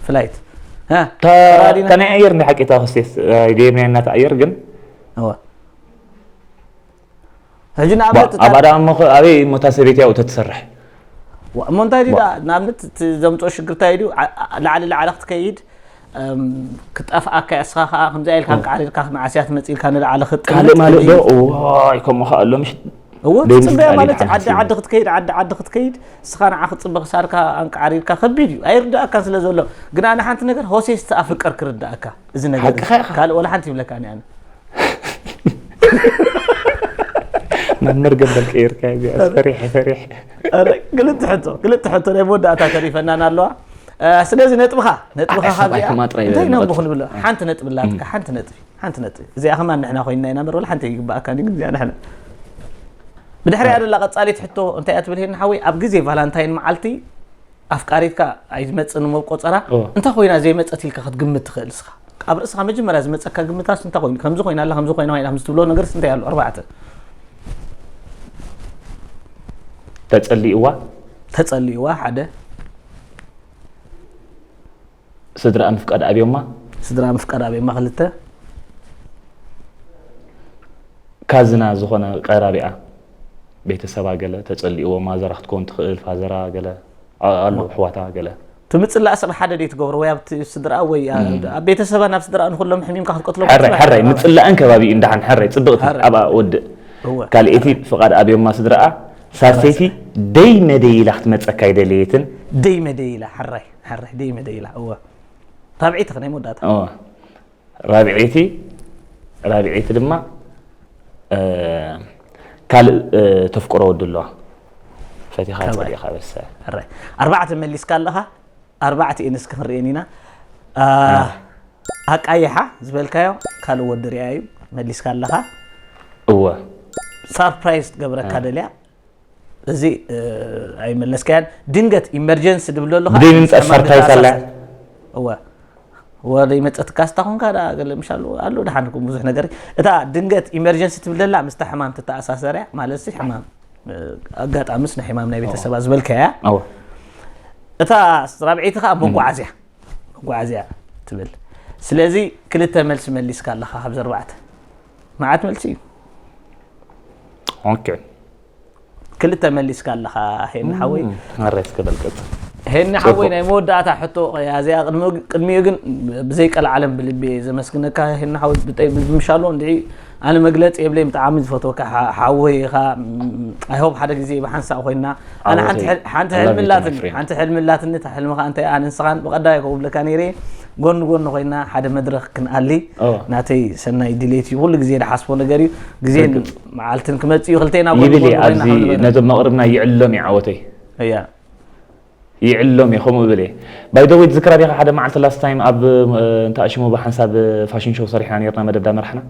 ፍላይት እ፣ ተራዲና። ተናይ ኣየር ናይ ሓቂታ ሆስቴስ ኣይደየም ናይ እናተ ኣየር ግን እወ ሕጂ ንኣብነት እታ- ኣብ ኣዳም እሞ ከ ኣበይ እሞ እታ ሰበይቲ ያው ተትሰርሕ ዋ- እሞ እንታይ ድዩ ደኣ ንኣብነት እቲ ዘምፅኦ ሽግር እንታይ ድዩ ዓ- ዓ- ላዕሊ ላዕሊ ክትከይድ እም፣ ክጠፍኣካ እያ። እስኻ ከዓ ከምዚ ኢልካ እንቃዕሪርካ መዓስያ ትመፅእ ኢልካ ንላዕሊ ክጥምት ካልእ ማለት ዶ ክትከይድ። እዋይ ከምኡ ከ ኣሎ ምሽ እወ ደይ ትፅበያ ምስትዓል ማለት ኢልካ ዓዲ ሓሲቡ። ዓዲ ክትከይድ ዓዲ ዓዲ ክትከይድ እስኻ ንዓ ክትፅበ ክሳርካ ኣንቃዕሪርካ ከቢድ እዩ ኣይርዳእካን ስለ ዘሎ ግን ኣነ ሓንቲ ነገር ሆሴስ ኣፍቅር ክርዳእካ እዚ ነገር ሓቅኻ ኢኻ። ካልእ ወላ ሓንቲ ይብለካ እኔ ኣነ ናብ መርገም በልቀይርካ እዚኣ ፈሪሐ ፈሪሐ ኧረ፣ ክልተ ሕቶ ክልተ ሕቶ ናይ መወዳእታ ተሪፈናን ኣለዋ እ፣ ስለዚ ነጥብኻ ነጥብኻ ኣይ፣ ሰብኣይ ካብዚኣ ክማጥራ እንታይ ይበል ነቦ መቐጽ። ክንብሎ ሓንቲ ነጥቢ ላትካ ሓንቲ ነጥቢ ሓንቲ ነጥቢ እዚኣ ከማን ንሕና ኮይንና ኢና እምበር ወላ ሓንቲ ይግባኣካ ግን እዚኣ ንሕና ብድሕሪኣ ደላ ቀጻሊት ሕቶ እንታይ እያ ትብል ሄድና ሓወይ ኣብ ግዜ ቫላንታይን መዓልቲ ኣፍቃሪትካ ኣይትመጽእን እሞ ቆጸራ እወ። እንታይ ኮይና ዘይመጸት ኢልካ ክትግምት ትኽእል እስኻ ኣብ ርእስኻ መጀመርያ ዝመጸካ ግምታስ እንታይ ኮይኑ ከምዚ ኮይና ኣላ ከምዚ ኮይና ኮይና ከምዚ ትብሎ ነገርስ እንታይ ኣሎ ኣርባዕተ ተጸሊእዋ ተጸሊእዋ ሓደ ስድራኣ ምፍቃድ ኣብዮማ ስድራ ምፍቃድ ኣብዮማ ክልተ ካዝና ዝኾነ ቀራቢኣ ቤተሰባ ገለ ተጸሊእዎ ማዘራ ክትከውን ትኽእል ፋዘራ ገለ ኣ- ኣሎ ኣሕዋታ ገለ ትምፅላእ ስቕ ሓደ ደይ ትገብሮ ወይ ኣብቲ ስድራ ወይ ኣብ ቤተሰባ ናብ ስድራ ንኩሎም ሕሚምካ ክትቀትሎም ሕራይ ሕራይ ምፅላእን ከባቢኡ እንዳሓን ሕራይ ፅብቕቲ ሕራይ። ኣብኣ ወድእ እወ ካልኤቲ ፍቓድ ኣብዮማ ስድራኣ ሳሰይቲ ደይ መደይ ኢላ ክትመፀካ ኣይደለየትን ደይ መደይ ኢላ ሕራይ ሕራይ ደይ መደይ ኢላ እወ ራብዒቲ ከ ናይ መወዳእታ እወ። ራብዐይቲ ራብዐይቲ ድማ እ፣ ካልእ እ፣ ተፍቅሮ ወዲ ኣለዋ ፈቲኻ ካባይ። ጸሊእኻ በሰ ሕራይ ኣርባዕተ መሊስካ ኣለኻ ኣርባዕተ እየን እስኪ ክንርእየን ኢና አ፣ ኣቃይሓ ዝበልካዮ ካልእ ወዲ ሪኣ እዩ መሊስካ ኣለኻ እወ ሳርፕራይዝ ትገብረካ ደልያ እዚ እ፣ ኣይመለስካያን ድንገት ኢመርጀንሲ ድብሎ ኣለኻ ብደይ ምምጻእ ሳርፕራይዝ ኣላ እወ ወደ ይመፀትካ ስታ ኮንካ ዳ ገለ ምሻሉ ኣሎ ደሓንኩም ብዙሕ ነገር እታ ድንገት ኢመርጀንሲ ትብል ደላ ምስታ ሕማም ትተኣሳሰርያ ማለት ሲ ሕማም እ፣ ኣጋጣምስ ናይ ሕማም ናይ ቤተሰባ ዝበልካያ እወ እታ ራብዐይቲ ከዓ መጓዓዝያ መጓዓዝያ ትብል ስለዚ ክልተ መልሲ መሊስካ ኣለካ ካብዚ ኣርባዕተ መዓት መልሲ እዩ ኦኬ ክልተ መሊስካ ኣለካ ሄኒ ሓወይ መራይ እስከ በልቀጽ ሄኒ ሓወይ ናይ መወዳእታ ሕቶ እያ እዚኣ ቅድሚ- ቅድሚኡ ግን ብዘይ ቀልዓለም ብልቢ እየ ዘመስግነካ ሄኒ ሓወይ ብጠይ ብምሻሎ እንድዒ ኣነ መግለፂ የብለይ ብጣዕሚ ዝፈትወካ ሓ- ሓወይ ኢኻ ኣይሆብ ሓደ ግዜ ብሓንሳእ ኮይና ኣነ ሓንቲ ዓወተይ። ሕል- ሓንቲ I love you ሕልሚ too, my ላትኒ friend. ሓንቲ ሕልሚ ላትኒ እታ ሕልምኻ እንታይ ኣነ ንስኻን ብቐዳይ ከው ብለካ ነይረ ጎኒ ጎኒ ኮይና ሓደ መድረኽ ክንኣሊ ኦ። ናተይ ሰናይ ድሌት እዩ ኩሉ ግዜ ዝሓስቦ ነገር እዩ ግዜን ርግጽ። መዓልትን ክመፅእ እዩ ክልተና ጎኒ ይብል ጎኒ እየ ኣብዚ ኮይና ክንበረ- ነቶም ኣቕርብና ይዕሎም እዩ ዓወተይ እያ ይዕሎም እየ ከምኡ ብል እየ ባይደወይ ትዝክራ ዲኻ ሓደ መዓልቲ ላስት ታይም ኣብ እ፣ እንታይ ሽሙ ብሓንሳብ ፋሽን ሾው ሰሪሕና ነርና መደብ ዳመርሕና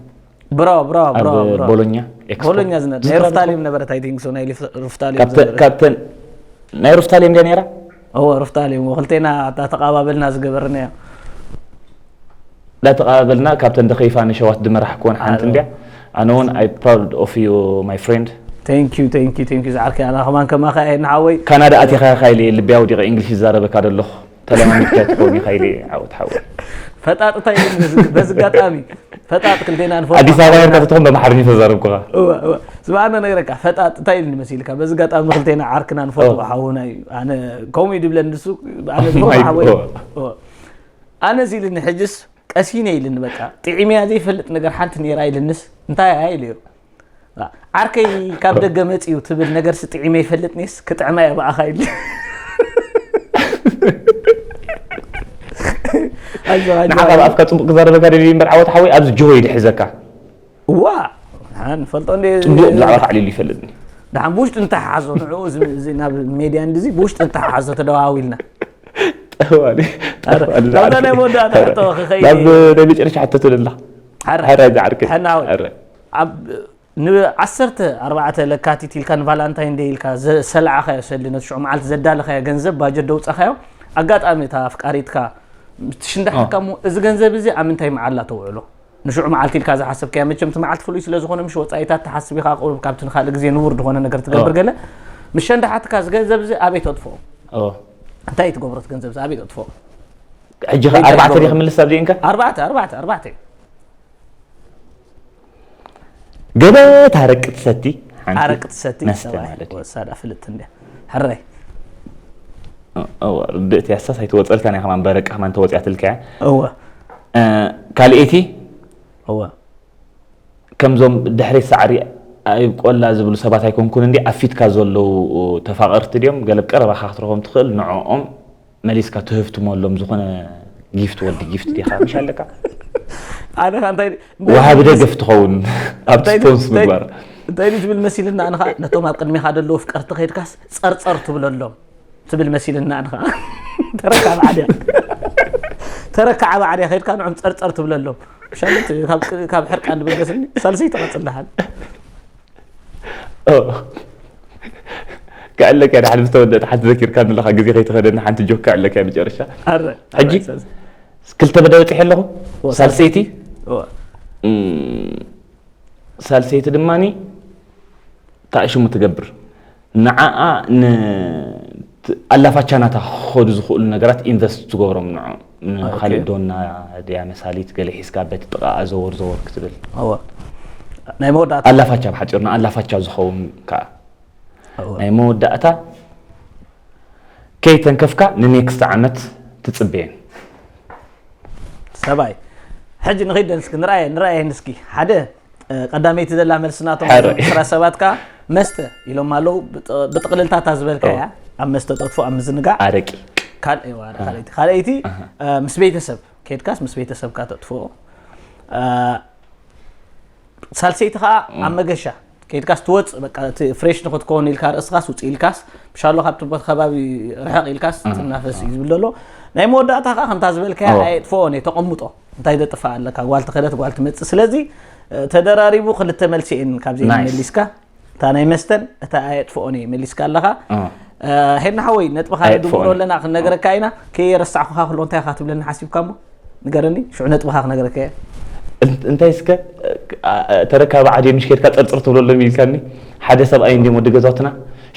ብራዎ ብራዎ ኣብ ብራዎ ብራዎ ቦሎኛ ኤክስፖ ቦሎኛ ዝነበረ ናይ ትዝክራ ሩፍታሌም ነበረት ኣይ ቲንክ ሶ ናይ ሊፍ- ሩፍታሌም ካብተ- ዝነበረት ካብተን ናይ ሩፍታሌም ድያ ነይራ እወ ሩፍታሌም እወ ክልቴና እታ ተቃባበልና ዝገበርናዮ እንዳተቃባበልና ካብተን ደኸይፋ ንሸዋት ድመራሕ ክወን ሓንቲ ኣዎ። እንድያ ኣነ እውን I proud of you my friend thank you thank you thank you ዝዓርከይ ኣና ከማን ከማኻ እየ ንሓወይ ካናዳ ኣቲኻ ኢኻ ኢለ ልቢ ኣውዲቐ እንግሊሽ ይዛረበካ ደለኹ ተለማሚድካ ትኸውን ኢኻ ኢለ ዓወት ሓወይ ፈጣጥ እንታይ ኢሉ በዚ ኣጋጣሚ ፈጣጥ ክልቴና ንፈልጦ ኣዲስ ኣበባ ሄርካ ተትኾን በማሓርኛ ተዛረብኩኻ እወ እወ ዝባኣና ነገረካ ፈጣጥ እንታይ ኢሉ መሲልካ በዚ ኣጋጣሚ ክልቴና ዓርክና ንፈልጦ ሓውና እዩ ኣነ ከምኡ እዩ ድብለኒ ንሱ ኣነ ዝፈልጦ my ሓወይ God። እወ። ኣነ እዚ ኢልኒ ሕጅስ ቀሲነ ኢልኒ በቃ ጥዒመያ ዘይፈልጥ ነገር ሓንቲ ነይራ ኢልንስ እንታይ እያ ኢለዮ ዓርከይ ካብ ደገ መፅዩ ትብል ነገርሲ ጥዒመ ይፈልጥኒስ ክጥዕማ እየ ብኣኻ ኢልኒ ኣይዞ ኣይዞ ንዓኻ ብኣፍካ ፅቡቅ ክዛረበካ ደልዩ እምበር ዓወት ሓወይ ኣብዚ ጆሆ ይድሕዘካ ዋ ኣን ፈልጦ እንደ ጽቡቕ ብዛዕባኻ ኣዕሊሉ ይፈልጥኒ። ደሓን ብውሽጢ እንተሓዞ ንዕኡ እዚ እዚ ናብ ሜድያ እንድዚ ብውሽጢ እንተሓዞ ተደዋዊልና ጠዋሊ ኣረ፣ ጠዋሊ ናብታ ናይ መወዳእታ ሕቶ ክኸይድ ናብ እየ። ናይ መጨረሻ ሕቶ ትብል ኣለኻ። ሓረ ሓረ ዝዓርከይ ሕናወይ ሓረ ኣብ ንዓሰርተ ኣርባዕተ ለካቲት ኢልካ ንቫላንታይን ደይ ኢልካ ዘ- ሰላዕኻዮ ሰሊ ነቲ ሽዑ መዓልቲ ዘዳለኻዮ ገንዘብ ባጀት ደውፃኻዮ ኣጋጣሚ እታ ኣፍቃሪትካ ትሽንዳሓካ እሞ እዚ ገንዘብ እዚ ኣብ ምንታይ መዓላ ተውዕሎ ንሽዑ መዓልቲ ኢልካ ዝሓሰብካዮ መቸም እቲ መዓልቲ ፍሉይ ስለ ዝኾነ ምሽ ወፃኢታት ትሓስብ ኢኻ ቁሩብ ካብቲ ንካልእ ግዜ ንቡር ዝኾነ ነገር ትገብር ኦ። ገለ ምስ ሸንዳሓትካ እዚ ገንዘብ እዚ ኣበይ ተጥፍኦ ኦ እንታይ ትገብሮ እቲ ገንዘብ እዚ ኣበይ ተጥፍኦ ሕጂ ኸ ኣርባዕተ ዲኺ ክምልስ ኣብዚአንካ ኣርባዕተ ኣርባዕተ ኣርባዕተ ገለ ታረቂ ትሰቲ ሓንቲ ኣረቂ ትሰቲ መስተ ሰብኣይ ማለት እዩ። ወሳዳ ፍልጥ እንድያ ሕራይ እዋ ርድእቲ ያሳስ ኣይትወፀልካ ናይ ከማን በረቂ ከማን ተወፅያትልካ እያ እወ እ፣ ካልኤቲ እወ ከምዞም ድሕሪ ሳዕሪ ኣይብቆላ ዝብሉ ሰባት ኣይኮንኩን እንዲ ኣብ ፊትካ ዘለዉ ተፋቐርቲ ድዮም ገለ ቀረባኻ ክትረኽቦም ትኽእል ንዕኦም መሊስካ ትህፍትመሎም ዝኾነ ጊፍት ወዲ ጊፍት ዲኻ ምሽ ኣለካ ኣነ ከ እንታይ ወሃቢ ደገፍ ትኸውን ኣብ እንታይ- ስፖንስ እንታይ- ምግባር እንታይ እዩ ዝብል መሲልና ኣነ ከዓ ነቶም ኣብ ቅድሚኻ ዘለዉ ፍቀርቲ ከይድካስ ፀርፀር ትብለሎም ትብል መሲልና ኣነ ከዓ ተረካብ ዓድያ ተረካዓብ ዓድያ ከይድካ ንዖም ፀርፀር ትብለሎም ሻለት ካብ ሕርቃን ንበገስኒ ሳልሰይ ተቐፅል ደሓን ክዕለካ ድሓን ዝተወደእት ሓንቲ ዘኪርካ ዘለካ ግዜ ከይትኸደኒ ሓንቲ ጆክ ክዕለካ መጨረሻ ሕጂ ክልተ በዳ በፂሐ ኣለኹ ሳልሰይቲ ሳልሰይቲ ድማ ታእሽሙ ትገብር ንዓኣ ኣላፋቻ ናታ ክኸዱ ዝኽእሉ ነገራት ኢንቨስት ትገብሮም ንዖም ንካሊእ ዶና ድያ መሳሊት ገለ ሒዝካ በቲ ጥቓኣ ዘወር ዘወር ክትብል ናይ መወዳእታ ኣላፋቻ ብሓፂሩ ንኣላፋቻ ዝኸውን ከዓ ናይ መወዳእታ ከይተንከፍካ ንኔክስት ዓመት ትፅበየን ሰባይ ሕጂ ንኸይደን እስኪ ንርኣየን ንርኣየን እስኪ ሓደ ቀዳመይቲ ዘላ መልሲ ናቶም ስራ ሰባት ከዓ መስተ ኢሎም ኣለዉ ብጥቕልልታታ ዝበልካ እያ ኣብ መስተ ጠጥፎ ኣብ ምዝንጋዕ ኣረቂ ካልኣይቲ ምስ ቤተሰብ ከድካስ ምስ ቤተሰብካ ተጥፍኦ ሳልሰይቲ ከዓ ኣብ መገሻ ከድካስ ትወፅእ በቃ ፍሬሽ ንክትከውን ኢልካ ርእስኻስ ውፅእ ኢልካስ ምሻሎ ካብቲ ቦታ ከባቢ ርሕቕ ኢልካስ ትናፈስ እዩ ዝብል ዘሎ ናይ መወዳእታ ከዓ ከምታ ዝበልካያ ኣየጥፍኦን እየ ተቐምጦ እንታይ ዘጥፋእ ኣለካ ጓል ትኸደት ጓል ትመፅእ ስለዚ ተደራሪቡ ክልተ መልሲ እየን ካብዚ መሊስካ እታ ናይ መስተን እታ ኣየጥፍኦን እየ መሊስካ ኣለካ ሄድና ሓወይ ነጥብኻ ንድምሮ ኣለና ክንነገረካ ኢና ከየረሳዕኩኻ ክሎ እንታይ ኢኻ ትብለኒ ሓሲብካ እሞ ንገረኒ ሽዑ ነጥብኻ ክነገረካ እየ እንታይ እስከ ተረካቢ ዓድዮ ምሽ ከድካ ፀርፅር ትብለሎም ኢልካኒ ሓደ ሰብኣይ እንዲም ወዲ ገዛውትና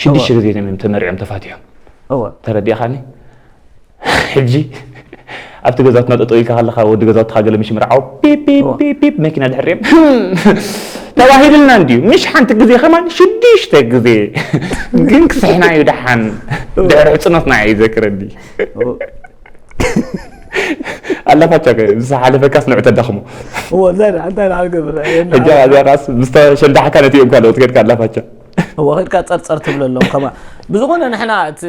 ሽዱሽተ ግዜ እዮም ተመሪዖም ተፋቲሖም ተረዲእኻኒ ሕጂ ኣብቲ ገዛትና ጠጠው ኢልካ ከለካ ወዲ ገዛውትካ ገለ ምሽ ምርዓው ፒፕ መኪና ድሕር እዮም ተባሂልና እንድዩ ምሽ ሓንቲ ግዜ ከማን ሽዱሽተ ግዜ ግን ክስሕና እዩ ደሓን ድሕሪ ሕፅኖትና እዩ ዘክረኒ ኣላፋቻ ዝሓለፈካስ ንዑ ተዳኽሞ እንታይ ንገብር ሕጂ እዚኣስ ምስ ሸንዳሕካ ነቲ እዮም ካልኦት ከድካ ኣላፋቻ እወ ከድካ ፀርፀር ትብለሎም ከማ ብዝኾነ ንሕና እቲ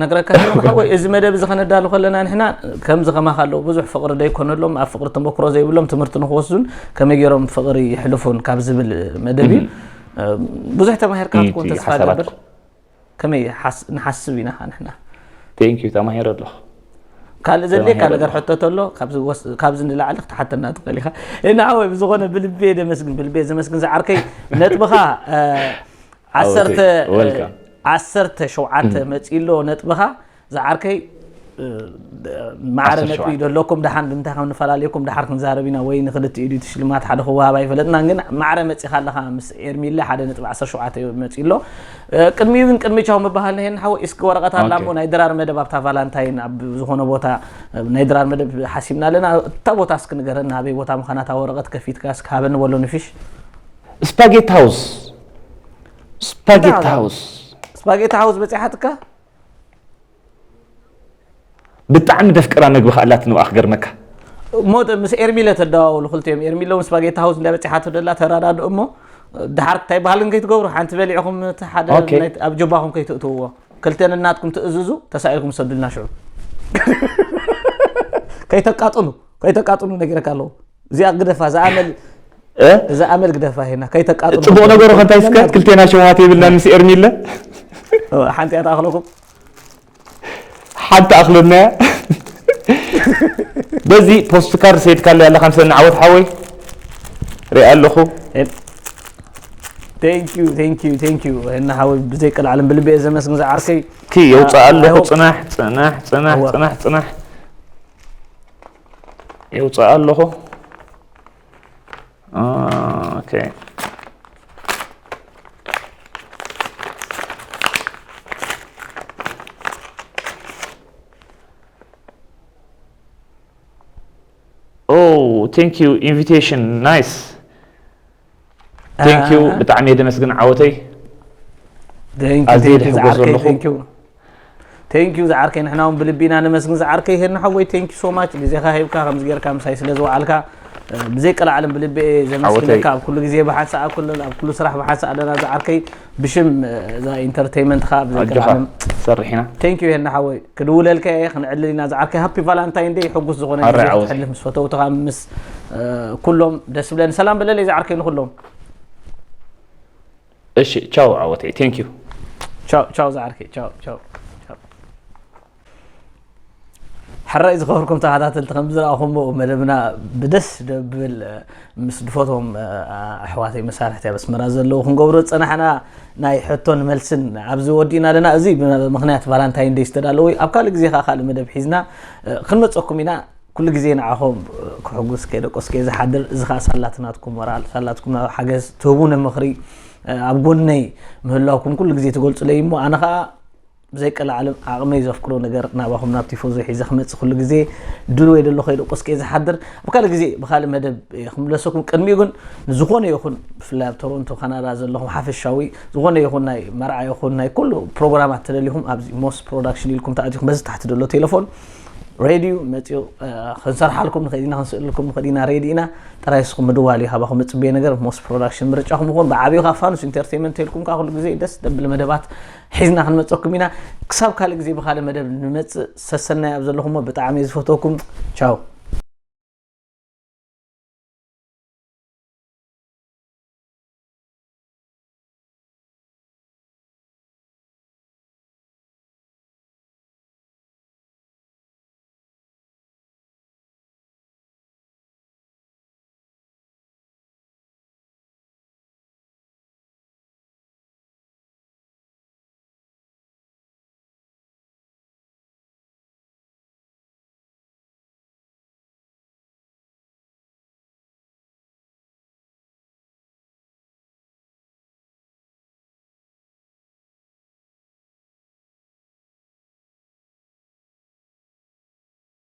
ነግረካ ወይ እዚ መደብ እዚ ከነዳሉ ከለና ንሕና ከምዚ ከማኻ ኣለዉ ብዙሕ ፍቕሪ ዘይኮነሎም ኣብ ፍቕሪ ተመክሮ ዘይብሎም ትምህርቲ ንክወስዱን ከመይ ገይሮም ፍቕሪ ይሕልፉን ካብ ዝብል መደብ እዩ ብዙሕ ተማሂርካ ትኮን ተስፋ ገብር ከመይ ንሓስብ ኢና ንሕና ቴንኪዩ ተማሂረ ኣለኹ ካልእ ዘድልየካ ነገር ሕቶ ተሎ ካብዚ ንላዕሊ ክትሓተና ትኽእል ኢኻ እና ወይ ብዝኾነ ብልቤ ደመስግን ብልቤ ዘመስግን ዝዓርከይ ነጥብኻ ዓሰርተ ዓሰርተ ሸውዓተ መፂሎ ነጥብኻ ዝዓርከይ ማዕረ ነጥቢ ደለኩም ደሓን ብምንታይ ከም ንፈላለየኩም ደሓር ክንዛረብ ኢና ወይ ንክልቲኡ ድዩ ሽልማት ሓደ ክወሃብ ኣይፈለጥናን ግን ማዕረ መፂኻ ኣለኻ ምስ ኤርሚለ ሓደ ነጥቢ ዓሰርተ ሸውዓተ መፂ ኣሎ ቅድሚኡ ግን ቅድሚ ቻው ምበሃል ንሄን ሓወ እስኪ ወረቐት ኣላ እሞ ናይ ድራር መደብ ኣብታ ቫላንታይን ኣብ ዝኾነ ቦታ ናይ ድራር መደብ ሓሲብና ኣለና እታ ቦታ እስኪ ንገረና ኣበይ ቦታ ምዃና እታ ወረቐት ከፊትካ እስኪ ሃበኒ በሎ ንፊሽ ስፓጌት ሃውስ ስፓጌት ሃውስ ስፓጌት ሃውስ በፂሓትካ ብጣዕሚ ደፍቅራ መግቢ ከኣላት ንብኣ ክገርመካ እሞ ምስ ኤርሚለ ተደዋወሉ ክልቲኦም ኤርሚለ እውን ስፓጌታ ሃውስ እንዳ በፂሓቶ ደላ ተራዳዱ እሞ ድሓር እንታይ ባህልን ከይትገብሩ ሓንቲ በሊዕኹም እቲ ሓደ ኣብ ጀባኹም ከይትእትውዎ ክልተ ነናትኩም ትእዝዙ ተሳኢልኩም ሰዱልና ሽዑ ከይተቃጥኑ ከይተቃጥኑ ነጊረካ ኣለኹ እዚኣ ግደፋ ዝኣመል እ? እዛ ኣመል ግደፋ ሄና ከይተቃጥሉ ጽቡቕ ነገሩ ከንታይ እስከ ክልቴና ሸውሃት የብልናን ምስ ኤርሚለ ሓንቲ እያ ትኣኽለኩም። ሓንቲ ኣኽለናያ። በዚ ፖስት ካርድ ሰይድካለ ያለኻ ምሰና ዓወት ሓወይ ሪኣ ኣለኹ። Thank you, thank you, thank you። እና ሓወይ ብዘይ ቀልዓለም ብልቢ እየ ዘመስግን ዝዓርከይ። ኪ የውፅእ ኣለኹ። I hope- ፅናሕ ፅናሕ ፅናሕ እዋ። ፅናሕ ፅናሕ የውፅእ ኣለኹ። ኦኬ። Oh, thank you invitation. Nice. Thank you. ብጣዕሚ እየ ደመስግን ዓወተይ። ኣዝየ ድሕጎስ ዘለኹ። Thank you ዝዓርከይ፣ ንሕና እውን ብልቢ ኢና ነመስግን ዝዓርከይ። ሄድና ሓወይ thank you so much፣ ግዜኻ ሂብካ ከምዚ ጌርካ ምሳይ ስለ ዝወዓልካ፣ እ፣ ብዘይ ቀልዓለም ብልቢ እየ ዘመስግነካ። ዓወተይ። ኣብ ኩሉ ግዜ ብሓንሳእ ኣብ ኩሉ ኣብ ኩሉ ስራሕ ብሓንሳእ ኣለና ዝዓርከይ። ብሽም፣ እ፣ እዛ ኢንተርቴይመንትኻ ብዘይ ኣጆኻ ቀልዓለም ሰርሕ ኢና። Thank you ሄድና ሓወይ፣ ክድውለልካ እየ፣ ክንዕልል ኢና ዝዓርከይ። Happy Valentine Day። ሕጉስ ዝኾነ ኣረ ግዜ ዓወተይ። ክትሕልፍ ምስ ፈተውትኻ ምስ፣ እ፣ ኩሎም ደስ ብለኒ። ሰላም በለለይ ዝዓርከይ ንኩሎም። እሺ ቻው ዓወተይ። Thank you። ቻው ቻው ዝዓርከይ፣ ቻው ቻው ቻው። ሕራይ ዝኸበርኩም ተኸታተልቲ፣ ከም ዝረኣኹምዎ መደብና ብደስ ደብል ምስ ድፈቶም ኣሕዋተይ መሳርሕቲ ኣብ ኣስመራ ዘለዉ ክንገብሮ ዝጸናሕና ናይ ሕቶን መልስን ኣብዚ ወዲእና ኣለና። እዚ ብምኽንያት ቫላንታይን ደይ ዝተዳለወ እዩ። ኣብ ካልእ ግዜ ከኣ ካልእ መደብ ሒዝና ክንመጸኩም ኢና። ኩሉ ግዜ ንዓኹም ክሕጉስ ከይደቆስ ከይዝሓድር፣ እዚ ከኣ ሳላትናትኩም ሞራል፣ ሳላትኩም ናብ ሓገዝ ትህቡነ ምኽሪ፣ ኣብ ጎነይ ምህላውኩም ኩሉ ግዜ ትገልጹለይ እሞ ኣነ ከኣ ብዘይ ቀልዓለም ዓቕመይ ዘፍቅዶ ነገር ናባኹም ናብ ቲፎዞ ሒዘ ክመጽእ ኩሉ ግዜ ድልወይ ደሎ ከይደቆስ ከይዝሓድር። ኣብ ካልእ ግዜ ብኻልእ መደብ እየ ክምለሰኩም። ቅድሚኡ ግን ንዝኾነ ይኹን ብፍላይ ኣብ ቶሮንቶ ካናዳ ዘለኹም ሓፈሻዊ ዝኾነ ይኹን ናይ መርዓ ይኹን ናይ ኩሉ ፕሮግራማት ተደሊኹም ኣብዚ ሞስ ፕሮዳክሽን ኢልኩም ተኣቲኹም በዚ ታሕቲ ደሎ ቴሌፎን ሬድዩ መፂኡ፣ እ፣ ክንሰርሓልኩም ንኽእል ኢና፣ ክንስእልኩም ንኽእል ኢና፣ ሬዲ ኢና። ጥራይ ንስኹም ምድዋል እዩ ካባኹም ዝፅበየ ነገር። ሞስ ፕሮዳክሽን ምርጫኹም ይኹን። ብዓብዩ ካብ ፋኑስ ኢንተርቴይመንት ተልኩም ከዓ ኩሉ ግዜ ደስ ደብል መደባት ሒዝና ክንመፀኩም ኢና። ክሳብ ካልእ ግዜ ብካልእ መደብ ንመፅእ ሰሰናይ ኣብ ዘለኹሞ ብጣዕሚ እየ ዝፈትወኩም። ቻው።